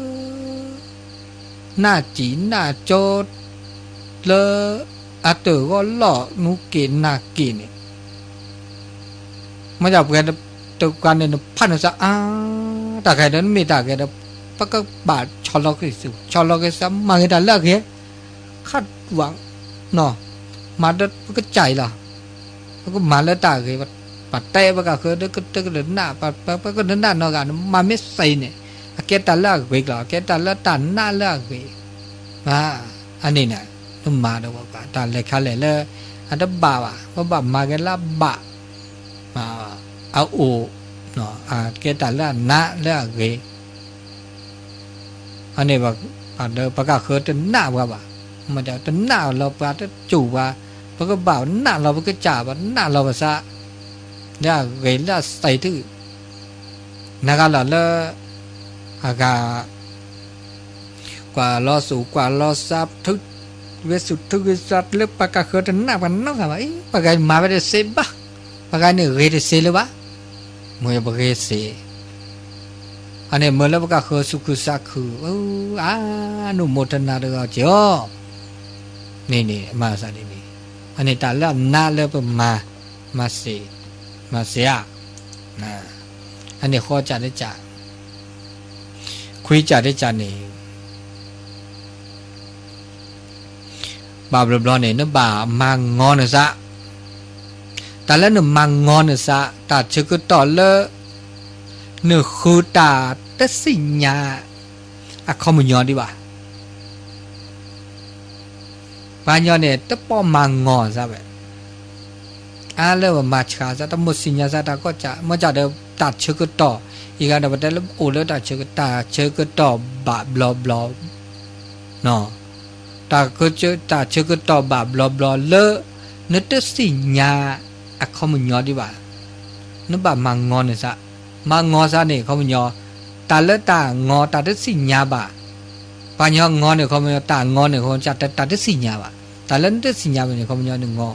နၢ်စံၣ်နၢ်ကၠိ, လၢ, အတၢၢ်ဂီၢ်လီၢ်နူက့ၤနၢ်က့ၤန့ၣ်, မ့ၢ်ပှၤတဂၤန့ၣ် နဖးနသးအါ, တၢ်ဂ့ၤဒီးနမ့ၢ်တၢ်ဂ့ၤဒီး, ပကဘၣ်ဆီၣ်လီၤက့ၤသု, ဆီၣ်လီၤက့ၤသး မၤဂ့ၤတၢ်လၢအဂ့ၤ, ခးဝး, နီၤ, မၤဒီးပကစၢ်အံၤလီၤ, ပကမၤလၢတၢ်ဂ့ၤ, ပတဲပကဃၢၤဒီးကတကနၣ်, ပကနၣ်နီၢ်ဂၤ နမၤမ့ၢ်သ့န့ၣ်, အကဲတၢ်လၢအဂ့ၤကျီၤ, အကဲတၢ်လၢတၢ်နးလၢအဂ့ၤ, အန့ၣ်န့ၣ်, နမၤဒီးပှၤတၢ်လဲၤခါလဲၣ်လၢ, အတဘၣ်ဘၣ်, ပဘၣ်မၤက့ၤလၢအဘၣ်, အအိၣ်, အကဲတၢ်လၢအနးလၢအဂ့ၤ အန့ၣ်, ပကဃၢၤတနၢ်ပှၤဘၣ်, မ့ၢ်တနၢ်လီၤပှၤတစိၢ်ပှၤ, ပကဘၣ်နၢ်လီၤပကစၢ် ပနၢ်လီၤပသး, လၢအဂ့ၤလၢအသ့ထုး, နဂၤလီၤလၢ, အဂၤ ကွၢ်လီၤသူၣ်ကွၢ်လီၤသး, ဝဲသူၣ်ထုးဝဲသးလၢပှၤကဃၢၤတနၢ်ပှၤနီတဂၤဘၣ်, ပှၤဂၤမၤဝဲတသ့ဘၣ်, ပှၤဂၤန့ၣ်ဂ့ၤတသ့လၢၤဘၣ်, မ့ၢ်ပဂ့ၤသ့, အန့ၣ်မ့ၢ်လၢပကဃၢၤသူၣ်ခုသးခု, အ, အနုမោทနာတဂၤက့ၤအီၤ, န့ၣ်န့ၣ် မၤသးဒ်န့ၣ်, အန့ၣ်တၢ်လၢအနးလၢပမၤ, မၤသ့, မၤသ့ဧါ, အန့ၣ်ဃီကၢ်တကၢ် ခွံကၢ်တကၢ်န့ၣ်, ဘၣ်ဘျီဘျီန့ၣ် နဘၣ်မၤငီၤနသး, တၢ်လၢနမၤငီၤနသး တၢ်ဆၢကတီၢ်လၢ နဃုတၢ်တသ့ၣ်ညါ အခီပညီဒံးဘၣ် ပှၤကညီန့ၣ် တပိာ်မၤငီၤသးဝဲ, အါလၢပမၤဆှးသး တမိၣ်သ့ၣ်ညါသးတၢ်ကီတၢ်ခဲ မ့ၢ်ကဒီးတၢ်ဆၢကတီၢ်, အံၤဂၤဒီးပတဲလၢအိၣ်လၢတၢ်ဆၢကတီၢ်, တၢ်ဆၢကတီၢ်ဘၣ်ဘျီဘျီ, တၢ်ဆၢကတီၢ်ဘၣ်ဘျီဘျီလၢ နတသ့ၣ်ညါအခီပညီဒံးဘၣ်, နဘၣ်မၤငီၤနသး, မၤငီၤသးန့ၣ် အခီပညီ, တၢ်လၢတၢ်ငီၤတၢ်တသ့ၣ်ညါဘၣ်, ပှၤကညီငီၤန့ၣ် အခီပညီ တၢ်ငီၤန့ၣ် အခီပညီ တၢ်တသ့ၣ်ညါဘၣ်, တၢ်လၢနတသ့ၣ်ညါဘၣ်န့ၣ် အခီပညီန့ၣ်ငီၤ,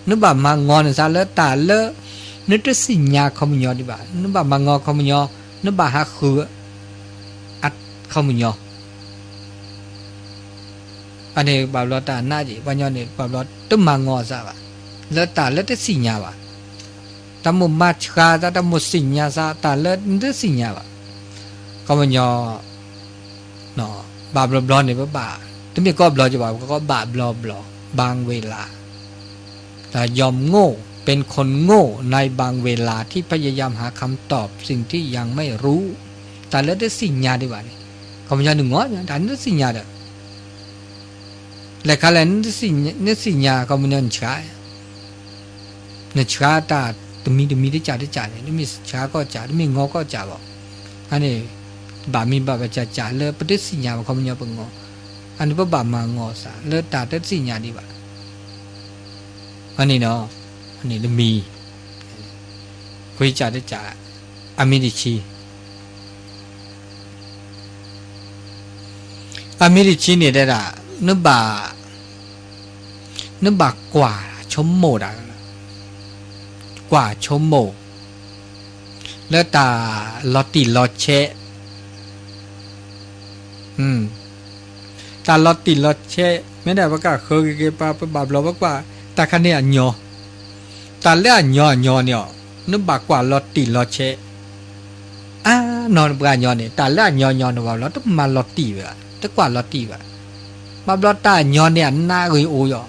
နဘၣ်မၤငီၤနသးလၢတၢ်လၢ နတသ့ၣ်ညါအခီပညီဒံးဘၣ်, နဘၣ်မၤငီၤအခီပညီ, နဘၣ်ဟးဃု အခီပညီ အန့ၣ်ဘၣ်ဘျီတၢ်နးက့ၤ ပှၤကညီန့ၣ် ဘၣ်ဘျီတမၤငီၤအသးဘၣ်, လၢတၢ်လၢတသ့ၣ်ညါဘၣ်, တၢ်မိၣ်မၤဆှးသး တၢ်မိၣ်သ့ၣ်ညါသး တၢ်လၢတသ့ၣ်ညါဘၣ်. ခီပညီ ဘၣ်ဘျီဘျီန့ၣ် ပဘၣ် တမ့ၢ်ကိးဘျီကဘၣ် ပကိးဘၣ်ဘျီဘျီ บางเวลา แต่ยอมโง่ เป็นคนโง่ในบางเวลาที่พยายามหาคำตอบสิ่งที่ยังไม่รู้ တၢ်လၢတသ့ၣ်ညါဒံးဘၣ်န့ၣ် ခီပညီနငီၢ် တၢ်နတသ့ၣ်ညါဒီး လဲၤခါလဲၣ် နသ့ၣ်ညါ ခီပညီနဆှး နဆှးတၢ်တမံၤတမံၤတကးတကးန့ၣ် တမ့ၢ်ဆှးကီၢ်ကး တမ့ၢ်ငီၢ်ကီၢ်ကးဘၣ်. အန့ၣ် ဘၣ်မံၤဘၣ်ဘၣ်ကးကးလၢပတသ့ၣ်ညါဘၣ် ခီပညီပငီၢ်, အန့ၣ်ပဘၣ်မၤငီၢ်သးလၢတၢ်တသ့ၣ်ညါဒံးဘၣ်. အန့ၣ်ဒီး အန့ၣ်တမံၤ ခွ့ကးတကး အမံၤတဆံ အမံၤတဆံန့ၣ်တဲဒၣ် နဘၣ် နဘၣ်ကွၢ်ဆိကမိၣ်တၢ်, ကွၢ်ဆိကမိၣ် လၢတၢ်လီၤတံၢ်လီၤဆဲး, တၢ်လီၤတံၢ်လီၤဆဲး မ့ၢ်ဒၣ်ပကဃၢၤက့ၤက့ၤပှၤ ပဘၣ်ဘျီပကွၢ် တၢ်ခါန့ၣ်အညီ, တၢ်လၢအညီအညီန့ၣ်အီၤ နဘၣ်ကွၢ်လီၤတံၢ်လီၤဆဲး အါနီၢ်နပှၤညီန့ၣ် တၢ်လၢအညီညီန့ၣ် ဘၣ်ဘျီတမၤလီၤတံၢ်ဘၣ်, တကွၢ်လီၤတံၢ်ဘၣ်. ဘၣ်ဘျီတၢ်ညီန့ၣ် အနးဂ့ၤအိၣ်ယီၤ,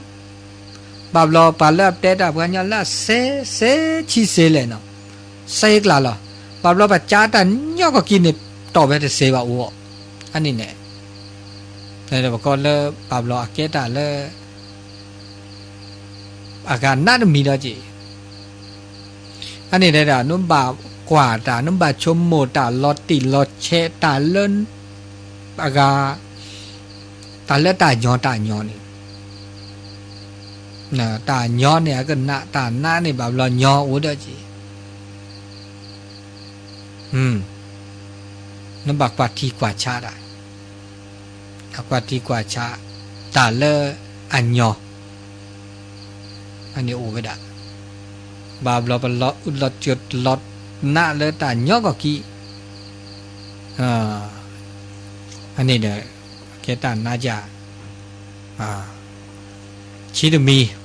ဘၣ်ဘျီပှၤလၢအတဲတၢ်ပှၤညီလၢအစဲစဲဆံစဲလဲၣ်နီၤ, စဲကျါလီၤ. ဘၣ်ဘျီပှၤကၢတၢ်ညီကီၢ်ကံန့ၣ် တီၢ်ဝဲတစဲဘၣ်အိၣ်အီၤ, အန့ၣ်န့ၣ် ပကီလၢဘၣ်ဘျီအကဲတၢ်လၢ အဂၤနးတမံၤဒီးက့ၤ အန့ၣ်တဲဒၣ် နဘၣ်ကွၢ်တၢ် နဘၣ်ဆိကမိၣ်တၢ်လီၤတံၢ်လီၤဆဲးတၢ်လၢ အဂၤ တၢ်လၢတၢ်ညီတၢ်ညီန့ၣ်, တၢ်ညီန့ၣ် အကနး တၢ်နးန့ၣ် ဘၣ်ဘျီညီအိၣ်ဒီးက့ၤ နဘၣ်ကွၢ်ထံကွၢ်ဆးတၢ်, ကွၢ်ထံကွၢ်ဆး တၢ်လၢအညီ အန့ၣ်အိၣ်ဝဲဒၣ်, ဘၣ်ဘျီပလီၤအုးလီၤကၠိလီၤနးလၢတၢ်ညီကီၢ်ကံ, အန့ၣ်ဒီး ကဲတၢ်နးယၤ, ဆံတမံၤ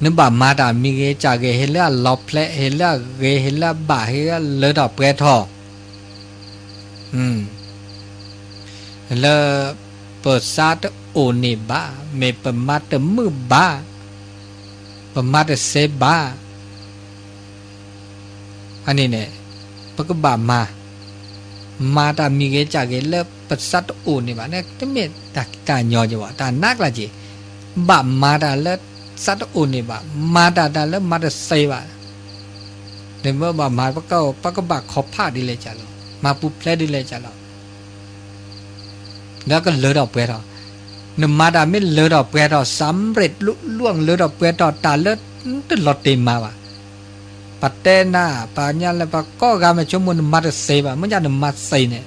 နဘၣ်မၤတၢ်မံၤဂ့ၤကၢ်ဂ့ၤ ဟ့ၣ်လၢအလီၤဖျဲး ဟ့ၣ်လၢအဂ့ၤ ဟ့ၣ်လၢအဘၣ် ဟ့ၣ်လၢအလၢထီၣ်ပှဲၤထီၣ်, လၢပသးတအိၣ်န့ၢ်ဘၣ် မ့ၢ်ပမၤတမုာ်ဘၣ်, ပမၤတစဲဘၣ် အန့ၣ်န့ၣ် ပကဘၣ်မၤ, မၤတၢ်မံၤဂ့ၤကၢ်ဂ့ၤလၢပသးတအိၣ်န့ၢ်ဘၣ်န့ၣ် တမ့ၢ်တၢ်ညီက့ၤဘၣ် တၢ်နးကျါက့ၤ, ဘၣ်မၤတၢ်လၢသးတအိၣ်န့ၢ်ဘၣ် မၤတၢ်တၢ်လၢမၤတစဲဘၣ်, နမ့ၢ်ဘၣ်မၤ ပကဘၣ်ခီၣ်ဖးဒ်လဲၣ်ကၢ်လီၤ မၤပူၤဖျဲးဒ်လဲၣ်ကၢ်လီၤ ဒီးကလၢထီၣ်ပှဲၤထီၣ်, နမၤတၢ်မ့ၢ်လၢထီၣ်ပှဲၤထီၣ် စၢ်ရ့းလူလူလၢထီၣ်ပှဲၤထီၣ် တၢ်လၢတလီၤတ့ၢ်မၤဘၣ်, ပတဲနၤ ပှၤညါလၢပှၤကိးဂၤမ့ၢ်ဆိကမိၣ်နမၤတစဲဘၣ် မ့ၢ်ညါနမၤစဲန့ၣ်,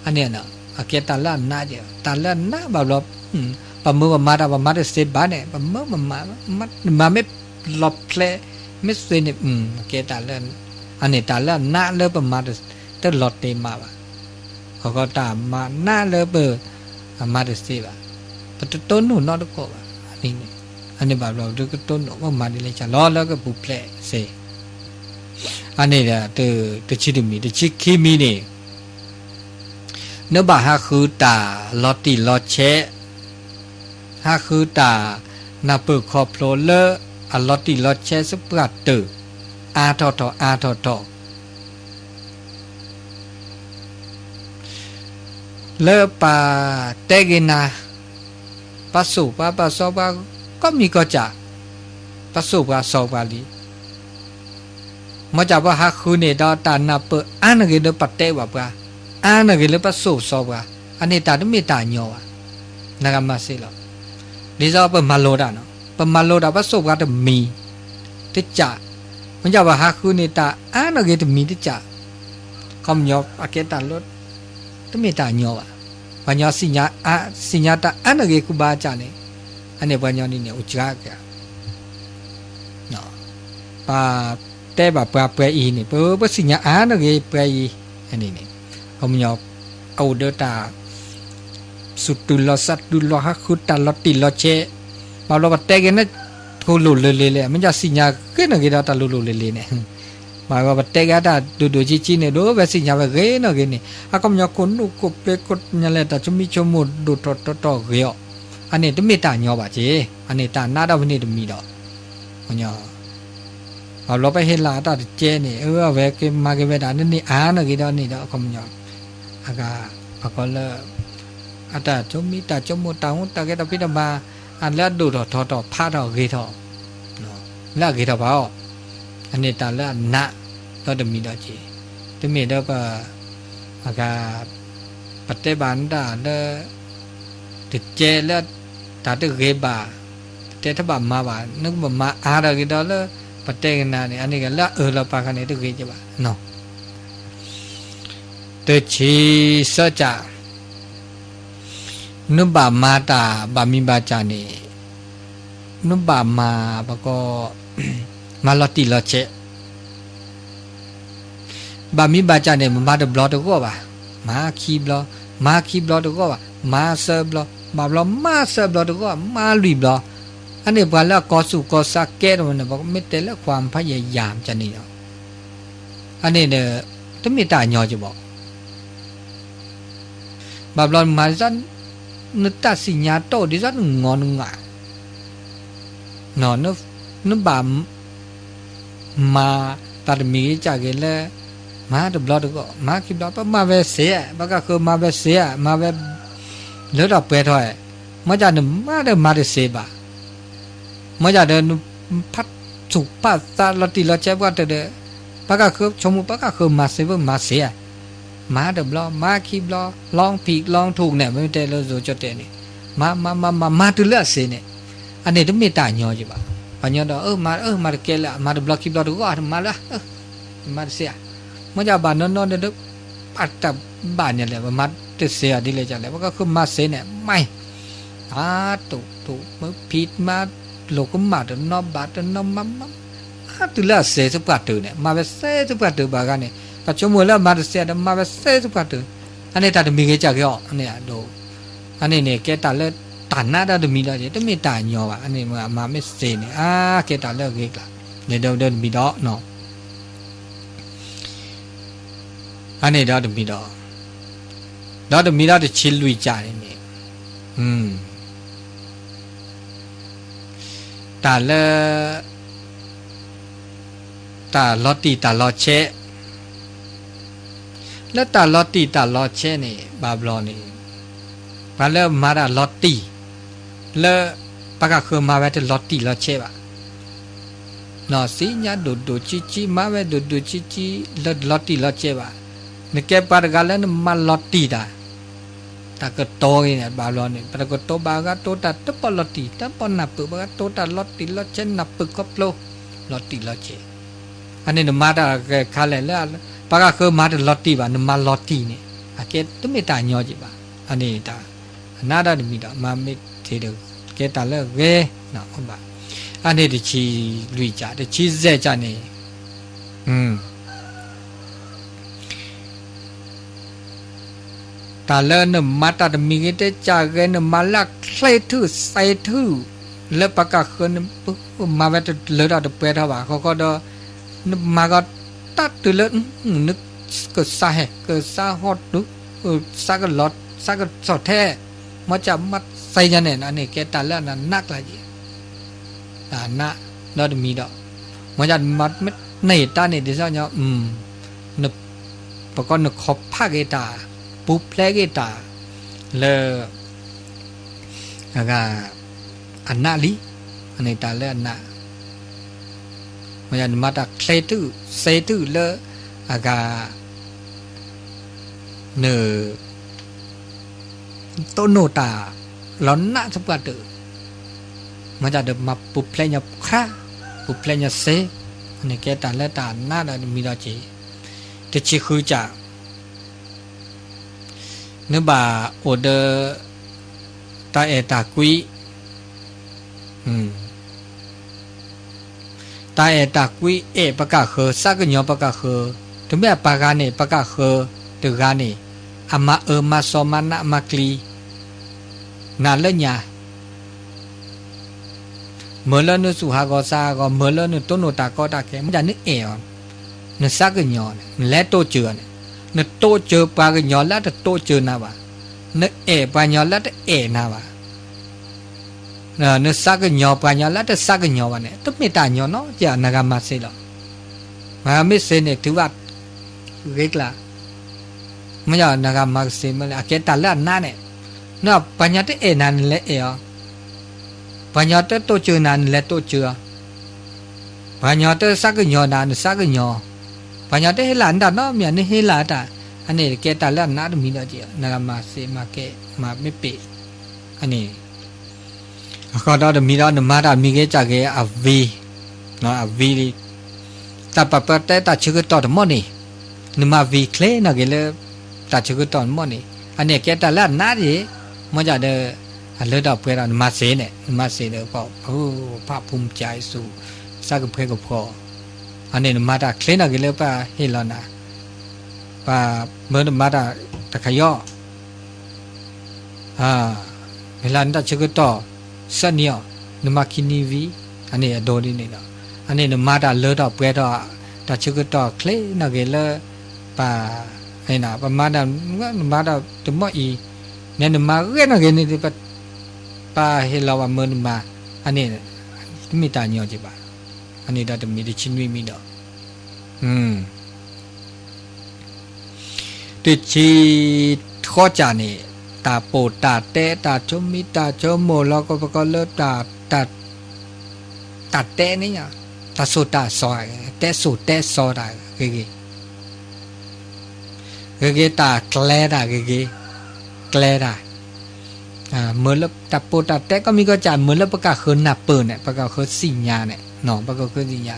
အန့ၣ် အကဲတၢ်လၢအနးက့ၤ တၢ်လၢအနးဘၣ်ဘျီ, ပမုၢ်ပမၤတၢ်ပမၤတစဲဘၣ်န့ၣ် ပမုၢ်ပမၤ, မၤမ့ၢ်လီၤဖျဲး မ့ၢ်စဲန့ၣ် အကဲတၢ်လၢ အန့ၣ်တၢ်လၢအနးလၢပမၤတလီၤတ့ၢ်မၤဘၣ်, ခီခီတၢ်မၤနးလၢပ အမၤတစဲဘၣ်, ပတတိၢ်နီၣ်နီတခီဘၣ်, အန့ၣ်ဘၣ်ဘျီဒုကတိၢ်နီၣ် ပမၤဒ်လဲၣ်ကၢ်လီၤလၢကပူၤဖျဲးစဲ, အန့ၣ်ဒီး တဆံတမံၤ တဆံခံမံၤန့ၣ် နဘၣ်ဟးဃုတၢ်လီၤတံၢ်လီၤဆဲး, ဟးဃုတၢ်နၢ်ပၢၢ်ခီဖျိလၢအလီၤတံၢ်လီၤဆဲးသပှၢ်တၢၢ် အါထီၣ်ထီၣ်အါထီၣ်ထီၣ် လၢပတဲက့ၤနၤ, ပစိာ်ပှၤပစီပှၤ ကိးမံၤကိးကၢ်, ပစိာ်ပှၤစီပှၤလံ. မ်ပှၤဟးဃုန့ၣ်ဒီးတၢ်နၢ်ပၢၢ်အါန့ၢ်ဂ့ၤလၢပတဲဘၣ်ပှၤ, အါန့ၢ်ဂ့ၤလၢပစိာ်စီပှၤ, အန့ၣ်တၢ်တမ့ၢ်တၢ်ညီဘၣ်. နဂၤမၤစ့လီၤ. ဒ်သိးပမၤလိတၢ်နီၤ, ပမၤလိတၢ်ပစိာ်ပှၤတမံၤတကၢ်, မ်ပှၤဟးဃုန့ၣ်တၢ်အါန့ၢ်ဂ့ၤတမံၤတကၢ် ခီပညီအကဲတၢ်လၢ တမ့ၢ်တၢ်ညီဘၣ်. ပှၤညီ သ့ၣ်ညါတၢ်အါန့ၢ်ဂ့ၤဃုာ်ဘၣ်ကၢ်န့ၣ်, အန့ၣ်ပှၤညီန့ၣ်န့ၣ် အိၣ်စှၤကၢ်, ပတဲဘၣ်ပှၤပှဲၤအံၤန့ၣ် ပ ပသ့ၣ်ညါအါန့ၢ်ဂ့ၤပှဲၤအံၤ, အန့ၣ်န့ၣ် ခီပညီ အအိၣ်ဒီးတၢ် သူၣ်တုၤလီၤသးတုၤလီၤ ဟးဃုတၢ်လီၤတံၢ်လီၤဆဲး, ဘၣ်ဘျီပတဲက့ၤန့ၣ် ကိၢ်လိာ်လၢလ့လဲၣ်, မ့ၢ်ဒ်စံၣ်ညါဂ့ၤနီၣ်ဂ့ၤဒီးတၢ်လိၤလိၤလ့လဲၣ်န့ၣ်, ဘၣ်ဂီၤပတဲက့ၤတၢ်ဒိၣ်ဒိၣ်ဆံးဆံးန့ၣ် ဒိၣ်ဝဲစံၣ်ညါဝဲဂ့ၤနီၣ်ဂ့ၤန့ၣ် အခီပညီခိၣ်နူာ်ခိၣ်ပ့ၤခိၣ်ညါလဲၣ် တၢ်ဆိမိၣ်ဆိကမိၣ်ဒိၣ်ထီၣ်ထီထီၣ်ဂ့ၤအီၤ, အန့ၣ်တမ့ၢ်တၢ်ညီဘၣ်က့ၤ, အန့ၣ်တၢ်နးဒၣ်ဝဲန့ၣ်တမံၤဒီး ဘၣ်ဘျီပဟ့ၣ်လီၤအတၢ်တကဲန့ၣ် အဝဲက့ၤမၤက့ၤဝဲဒၣ်န့ၣ်န့ၣ် အါနီၣ်ဂ့ၤဒီးန့ၣ်ဒီး အခီပညီ အဂၤ ပှၤကီလၢ အတၢ်ဆိမိၣ်တၢ်ဆိကမိၣ်တၢ်ဟူးတၢ်ဂဲၤတၢ်ဖံးတၢ်မၤ အလၢအဒိၣ်ထီၣ်ထီထီၣ်ဖးထီၣ်ဂ့ၤထီၣ် လၢအဂ့ၤထီၣ်ဘၣ်အီၤ, အန့ၣ်တၢ်လၢအနး ဒီးတမံၤဒီးက့ၤ, တမ့ၢ်ဒီးပ အဂၤ ပတဲဘၣ်နတၢ်လၢ တကဲလၢ တၢ်တဂ့ၤဘၣ်, ပတဲတဘၣ်မၤဘၣ် နကဘၣ်မၤအါထီၣ်ဂ့ၤဒီးလၢ ပတဲကနၤန့ၣ် အန့ၣ်ကလၢအအၢၣ်လီၤပာ်ခါန့ၣ် တဂ့ၤက့ၤဘၣ်နီၤ. တဆံသၢကၢ်, နဘၣ်မၤတၢ်ဘၣ်မံၤဘၣ်ကၢ်န့ၣ် နဘၣ်မၤ ပကီ မၤလီၤတံၢ်လီၤဆဲး ဘၣ်မံၤဘၣ်ကၢ်န့ၣ် မၤတဘျီတဂီၢ်ဘၣ်, မၤခံဘျီ, မၤခံဘျီတဂီၢ်ဘၣ်, မၤသၢဘျီ, ဘၣ်ဘျီမၤသၢဘျီတဂီၢ်, မၤလွံၢ်ဘျီ, အန့ၣ်ပှၤလၢအကီၢ်သူၣ်ကီၢ်သးကဲထီၣ်ဝဲန့ၣ် ပမ့ၢ်တဲလၢကွၢ်ဖးယံာ်ယံာ်ကန့ၣ်ဒီး, အန့ၣ်ဒီး တမ့ၢ်တၢ်ညီက့ၤဘၣ် ဘၣ်ဘျီမၤဒ်သိး နတၢ်သ့ၣ်ညါတအိၣ်ဒ်သိးနငီနငၢ်, နဘၣ် မၤတၢ်တမံၤဂ့ၤကၢ်ဂ့ၤလၢ မၤတဘျီတဂီၢ် မၤခံဘျီ ပမၤဝဲစ့ဧါ, ပကဃုမၤဝဲစ့ဧါ, မၤဝဲ လၢတၢ်ပှဲၤထီၣ်ဧါ, မ့ၢ်ဒ်နမၤဒီးမၤတစ့ဘၣ် မ့ၢ်ဒ်ဒီး နဖးဆူၣ်ဖးသးလီၤတံၢ်လီၤဆဲးပှၤတဒၢး, ပကဃုဆိကမိၣ် ပကဃုမၤစ့ ပမၤစ့ဧါ, မၤတဘျီ မၤခံဘျီ လီၤဖံးလီၤထူၣ်န့ၣ် မ့ၢ်တဲလၢယိၤကၠီတဲန့ၣ်, မၤ မၤ မၤ မၤ မၤတုၤလၢအစ့န့ၣ်, အန့ၣ်တမ့ၢ်တၢ်ညီက့ၤဘၣ်, ပှၤညီဒီး အၢ မၤ အၢ မၤတကဲလၢ မၤတဘျီခံဘျီတဂီၢ် မၤလၢ မၤတစ့ဧါ, မ့ၢ်ဒ်ဘၣ်နီၢ်နီၢ်ဒီး ပတၢ်ဘၣ်ညါလဲၣ် ပမၤတစ့ဧါဒ်လဲၣ်ကလဲၣ် ပကဃုမၤစ့န့ၣ် မၤ အါ တိၢ်တိၢ်မၢဖံးမၤ လိာ်ကမၣ်တနီၤဘၣ်တနီၤမၤ မၤ မၤတုၤလၢအစ့သပှၢ်တၢၢ်န့ၣ် မၤဝဲစ့သပှၢ်တၢၢ်ဘၣ်ဂၤန့ၣ် ပဆိကမိၣ်လၢမၤတစ့ဒီးမၤဝဲစ့သပှၢ်တၢၢ်, အန့ၣ်တၢ်တမံၤဂ့ၤကၢ်ဂ့ၤအီၤ အန့ၣ်အဒိ အန့ၣ်န့ၣ် ကဲတၢ်လၢတၢ်နးဒီးတမံၤဒီး တမ့ၢ်တၢ်ညီဘၣ် အန့ၣ်မၤမ့ၢ်စ့န့ၣ် အါ ကဲတၢ်လၢအဂ့ၤကျါ န့ၣ်ဒီးတမံၤဒီး အန့ၣ်ဒီးတမံၤဒီး ဒီးတမံၤဒီးတဆံလွံၢ်ကၢ်န့ၣ်န့ၣ် တၢ်လၢ တၢ်လီၤတံၢ်တၢ်လီၤဆဲး လၢတၢ်လီၤတံၢ်တၢ်လီၤဆဲးန့ၣ် ဘၣ်ဘျီန့ၣ် ပှၤလၢမၤတၢ်လီၤတံၢ် လၢ ပကဃုမၤဝဲတလီၤတံၢ်လီၤဆဲးဘၣ် နီၢ်သ့ၣ်ညါဒိၣ်ဒိၣ်ဆံးဆံး မၤဝဲဒိၣ်ဒိၣ်ဆံးဆံး လၢတလီၤတံၢ်လီၤဆဲးဘၣ်, နကဲပှၤတဂၤလၢနမၤလီၤတံၢ်တၢ်, တၢ်ကတိၤဂ့ၤန့ၣ် ဘၣ်ဘျီန့ၣ် ပတကတိၤဘၣ်အဂၤတိၤတၢ်တပီၢ်လီၤတံၢ် တပီၢ်နၢ်ပၢၢ် ပှၤဂၤတိၤတၢ်လီၤတံၢ်လီၤဆဲးနၢ်ပၢၢ်ခီဖျိ လီၤတံၢ်လီၤဆဲး, အန့ၣ်နမၤတၢ်ဂ့ၤခါလဲၣ်လၢ ပှၤဂၤဃၢမၤတလီၤတံၢ်ဘၣ် နမၤလီၤတံၢ်န့ၣ် အကဲတမ့ၢ်တၢ်ညီက့ၤဘၣ်, အန့ၣ်တၢ် အနးဒၣ်တမံၤဒီး မၤမ့ၢ်သ့ဒီး ကဲတၢ်လၢအဂ့ၤ ဘၣ်, အန့ၣ်တဆံလွံၢ်ကၢ် တဆံယဲၢ်ကၢ်န့ၣ် တၢ်လၢနမၤတၢ်တမံၤဂ့ၤတကၢ်ဂ့ၤ နမၤလၢအချ့ထု သဲထု လၢပှၤဂၤဃၢန့ၣ် မၤဝဲတလၢတၢ်တပှဲၤထီၣ်ဘၣ် ဃီဃီဒီး နမၤဂီၤတၢ်တုၤလၢ နကစၢ်ဟဲ ကစၢ်ဟီၣ်တုၤ ကစၢ်ကလီၤ ကစၢ်ကဆီၣ်ထဲ မ့ၢ်ကမၤသ့ညါန့ၣ် အန့ၣ်ကဲတၢ်လၢအနးကျါက့ၤ တၢ်နး ဒီးတမံၤဒီး မ့ၢ်ယမၤမ့ၢ်န့ၢ်တၢ်န့ၣ် ဒ်သိးညီ ပကီနခီဖးက့ၤတၢ် ပူၤဖျဲးက့ၤတၢ် လၢ အဂၤ အနးလံ အန့ၣ်တၢ်လၢအနး မ့ၢ်ယနမၤတၢ်ချ့ထု သ့ထုလၢ အဂၤ န တိၢ်နီၣ်တၢ် လီၤနးသပှၢ်တၢၢ် မ့ၢ်တၢ်ဒီးမၤပူၤဖျဲးညီခရါ ပူၤဖျဲးညီစ့ န့ၣ်ကဲတၢ်လၢတၢ်နးဒီးတမံၤဒီးက့ၤ တဆံဃုကၢ် နဘၣ်အိၣ်ဒီး တၢ်အဲၣ်တၢ်ကွံ တၢ်အဲၣ်တၢ်ကွံ အဲၣ်ပကဃၢၤ သးကညီၤပကဃၢၤ တမ့ၢ်အပှၤဂၤန့ၣ် ပကဃၢၤတဂၤန့ၣ် အမၤအၢမၤစီၤမၤနးမၤကျံၤ နၤလၢညါ မၢလၢနသူၣ်ဟးဂီၤသးဟးဂီၤ, မၢလၢနတိၢ်နီၣ်တၢ်ကီတၢ်ခဲ, မ့ၢ်ဒၣ်နအဲၣ်အီၤ, နသးကညီၤန့ၣ် နလဲၤတိစၢၤအီၤန့ၣ်, နတိစၢၤပှၤကညီလၢအတတိစၢၤနၤဘၣ်, နအဲၣ်ပှၤကညီလၢအတအဲၣ်နၤဘၣ်, နသးကညီၤပှၤကညီလၢအတသးကညီၤဘၣ်န့ၣ် တမ့ၢ်တၢ်ညီနီတစဲး နဂၤမၤစ့လီၤ. မ့ၢ်စ့န့ၣ် တုၤဘၣ်ဂ့ၤကျါ, မ့ၢ်နဂၤမၤကစ့မ့ၢ်လၢ အကဲတၢ်လၢအနးန့ၣ်, ပှၤကညီတအဲၣ်နၤ နလဲၤအဲၣ်အီၤ, ပှၤကညီတတိစၢၤနၤ နလဲၤတိစၢၤအီၤ, ပှၤကညီတသးကညီၤနၤ နသးကညီၤ, ပှၤကညီတဟ့ၣ်လၤနတၢ်နီတမံၤ နဟ့ၣ်လၤတၢ်, အန့ၣ်ကဲတၢ်လၢအနးတမံၤဒီးက့ၤ နဂၤမၤစ့မၤကဲ မၤမ့ၢ်ပ့ၤ, အန့ၣ် အဃိဒီးတမံၤဒီး နမၤတၢ်မံၤဂ့ၤကၢ်ဂ့ၤ အဝံၤ, အဝံၤလံ, တၢ်ပာ်ပၢတဲတၢ်ဆၢကတီၢ်တမီၢ်န့ၣ်, နမၤဝံၤချ့နီၣ်ဂ့ၤလၢ တၢ်ဆၢကတီၢ်တမီၢ်န့ၣ်, အန့ၣ်ကဲတၢ်လၢအနးတက့ၢ်, မ့ၢ်ဒၣ်ဒီး အလၢထီၣ်ပှဲၤထီၣ် နမၤစ့န့ၣ် နမၤစ့ဒီး ပဖးဖူမကၠးအံၤဆူ သးကဖှဲကဖီ, အန့ၣ်နမၤတၢ်ချ့နီၣ်ဂ့ၤလၢပှၤဟ့ၣ်လီၤနၤ, ပှၤမၢနမၤတၢ်တခါယီၣ် မ့ၢ်လၢနတၢ်ဆၢကတီၢ် သၢနံၣ်အီၤ, နမၤခံနံၣ်ဝံၤ, အန့ၣ်အဒိဒ်န့ၣ်ဒီး, အန့ၣ်နမၤတၢ်လၢထီၣ်ပှဲၤထီၣ်, တၢ်ဆၢကတီၢ်ချ့နီၣ်ဂ့ၤလၢ ပှၤ, ပမၤတၢ်, နမၤတၢ်တမီၢ်အံၤ, နဲနမၤဂ့ၤနီၣ်ဂ့ၤန့ၣ် ပှၤဟ့ၣ်လီၤပှၤမၢနမၤ, အန့ၣ် တမ့ၢ်တၢ်ညီက့ၤဘၣ်, အန့ၣ်ဒီးတမံၤတဆံနွံမံၤဒီး တဆံဃီကၢ်န့ၣ်, တၢ်ပိာ်တၢ်တဲ တၢ်ဆိမိၣ်တၢ်ဆိကမိၣ်လီၤကပကီလၢ တၢ်တဲန့ၣ်, တၢ်စိာ်တၢ်စီ, တဲစိာ်တဲစီတၢ်ဂ့ၤဂ့ၤ, ဂ့ၤဂ့ၤတၢ်ကျဲတၢ်ဂ့ၤဂ့ၤ, ကျဲတၢ် မ့ၢ်လၢတၢ်ပိာ်တၢ်တဲ ကီၢ်မံၤကီၢ်စဲၣ် မ့ၢ်လၢပကဃၢၤနၢ်ပၢၢ်န့ၣ် ပကဃၢၤသ့ၣ်ညါန့ၣ်, ပကဃၢၤသ့ၣ်ညါ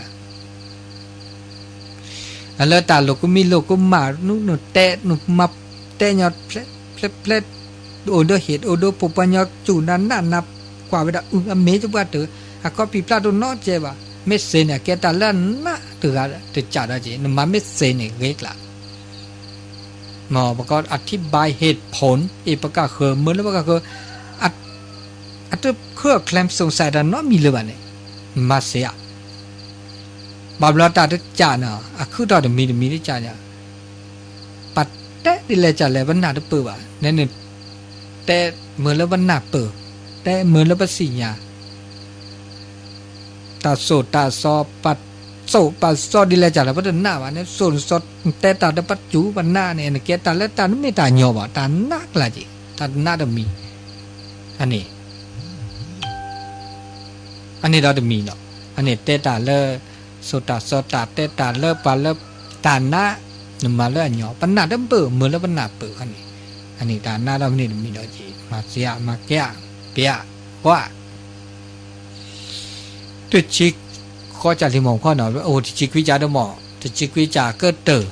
အလၢတၢ်လိာ်ကမံလိာ်ကမၣ် နတဲ နမၤတဲညီ ဖျဲးဖျဲးဖျဲး, အိၣ်ဒီးဟ့ၣ် အိၣ်ဒီးပိာ်ပှၤညီစူၢ်နၤနးနၤ ကွၢ်ဝဲဒၣ်အုၣ်အမ့ၢ်တပှၢ်တၢၢ် အခီပံၤဖျါတနီတစဲးဘၣ်. မ့ၢ်စ့န့ၣ် အကဲတၢ်လၢအနးတဂၤတကးဒီးက့ၤ နမၤမ့ၢ်စ့န့ၣ်ဂ့ၤကျါ ပကအထံၣ်ဘၣ်ဟ့ၣ်ဖိၣ် အ့ၣ် ပကဃၢၤ မ့ၢ်လၢပကဃၢၤ အတခုၣ်အကျဲ စူးစဲး တၢ်နီတမံၤလၢၤဘၣ်န့ၣ် မၤစ့ဧါ. ဘၣ်ဘျီတၢ်တကးန့ၣ် အခုၣ်ထီၣ်တမံၤတမံၤတကးန့ၣ် ပတဲဒ်လဲၣ်ကလဲၣ် ပနၢ်တပၢၢ်ဘၣ် နဲနတဲမ့ၢ်လၢပနၢ်ပၢၢ် တဲမ့ၢ်လၢပသ့ၣ်ညါ တၢ်စိာ်တၢ်စီ ပစိာ်ပစီဒ်လဲၣ်ကလဲၣ် ပတနာ်ဘၣ်န့ၣ် စိာ်နစီ နတဲတၢ်ဒီးပစူၢ်ပနးန့ၣ် နကဲတၢ်လၢတၢ်တမ့ၢ်တၢ်ညီဘၣ် တၢ်နးကျါက့ၤ တၢ်နးတမံၤ အန့ၣ် အန့ၣ်ဒီးတမံၤဒီး အန့ၣ်တဲတၢ်လၢ စိာ်တၢ်စီတၢ်တဲတၢ်လၢပှၤလၢ တၢ်နး နမၤလၢအညီ ပနၢ်တပၢၢ် မ့ၢ်လၢပနၢ်ပၢၢ်ခီန့ၣ် အန့ၣ်တၢ်နးဒီးမ့ၢ်တမံၤဒီးက့ၤ မၤစ့ဧါ မၤကဲဧါ ပျဲဧါ ကွၢ် တဆံဃီကၢ်လံမီၢ်ခီနီၤ အိၣ်တဆံခွံကၢ်ဒီးမီၢ် တဆံခွံကၢ်ကတၢၢ်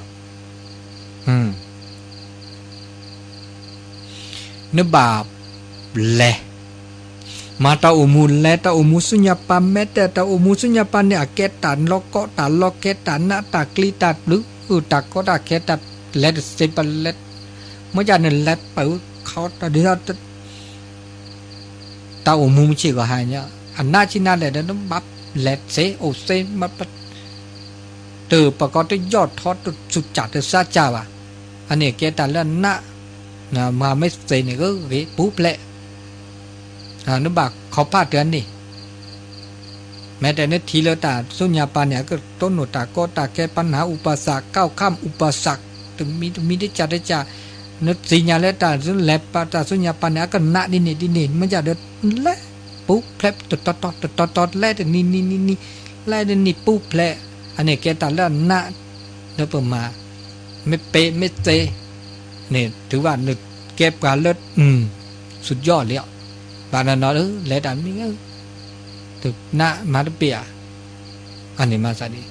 နဘၣ်လဲၤ မၤတၢ်အိၣ်မူလဲၤ တၢ်အိၣ်မူဆူညါပၢ်မဲာ်တဲာ် တၢ်အိၣ်မူဆူညါပၢ်န့ၣ် အကဲတၢ်လီၤကီတၢ်လီၤခဲ တၢ်နးတၢ်ကျံၤ တၢ်ဘျုး တၢ်ကီတၢ်ခဲ တၢ်လဲၤတသ့ပလဲၤ မ့ၢ်ကန့ၣ်လဲၤပၢၤခီတၢ်ဒ်သိး တၢ်အိၣ်မူမုၢ်ဆ့ၣ်ဂီၤဟါညါ အနးဆံးနါလဲၣ်ဒီး နဘၣ်လဲၤသ့ အိၣ်သ့ မ့ၢ်ပ တၢ်ပကီတယီၣ်ထီ တစူၢ်ကၢ်တစါကၢ်ဘၣ်. အန့ၣ်ကဲတၢ်လၢအနး မၤမ့ၢ်သ့န့ၣ် ဂ့ၤဂ့ၤ ပူၤဖျဲး နဘၣ်ခီဖးတၢ်န့ၣ် မ့ၢ်တဲနထံၣ်လၢတၢ်ဆူညါပၢ်န့ၣ် အကတိၢ်နီၣ်တၢ်ကီတၢ်ခဲ ပနၢ် ဥပစံး ก้าวข้าม ဥပစံး တမံၤတမံၤတကးတကး နသ့ၣ်ညါလၢတၢ်လဲၤပာ်တၢ်ဆူညါပၢ်န့ၣ် အကနးဒ်န့ၣ်ဒ်န့ၣ် မ့ၢ်ဒ်လဲၤ ပူၤဖျဲး တတီတီ တတီတီ လဲၤတနံၤနံၤနံၤနံၤ လဲၤတနံၤပူၤဖျဲး အန့ၣ်ကဲတၢ်လၢအနး လၢပမၤ မ့ၢ်ပ့ၤမ့ၢ်သ့ န့ၣ် တုၤဘၣ်နကဲပှၤလၢ စူၢ်ယီၣ်လံအီၤ ဘၣ်နီၤနီၤ လဲၤတၢ်မံၤ တနးမၤတပ့ၤဧါ အန့ၣ်မၤသးဒ်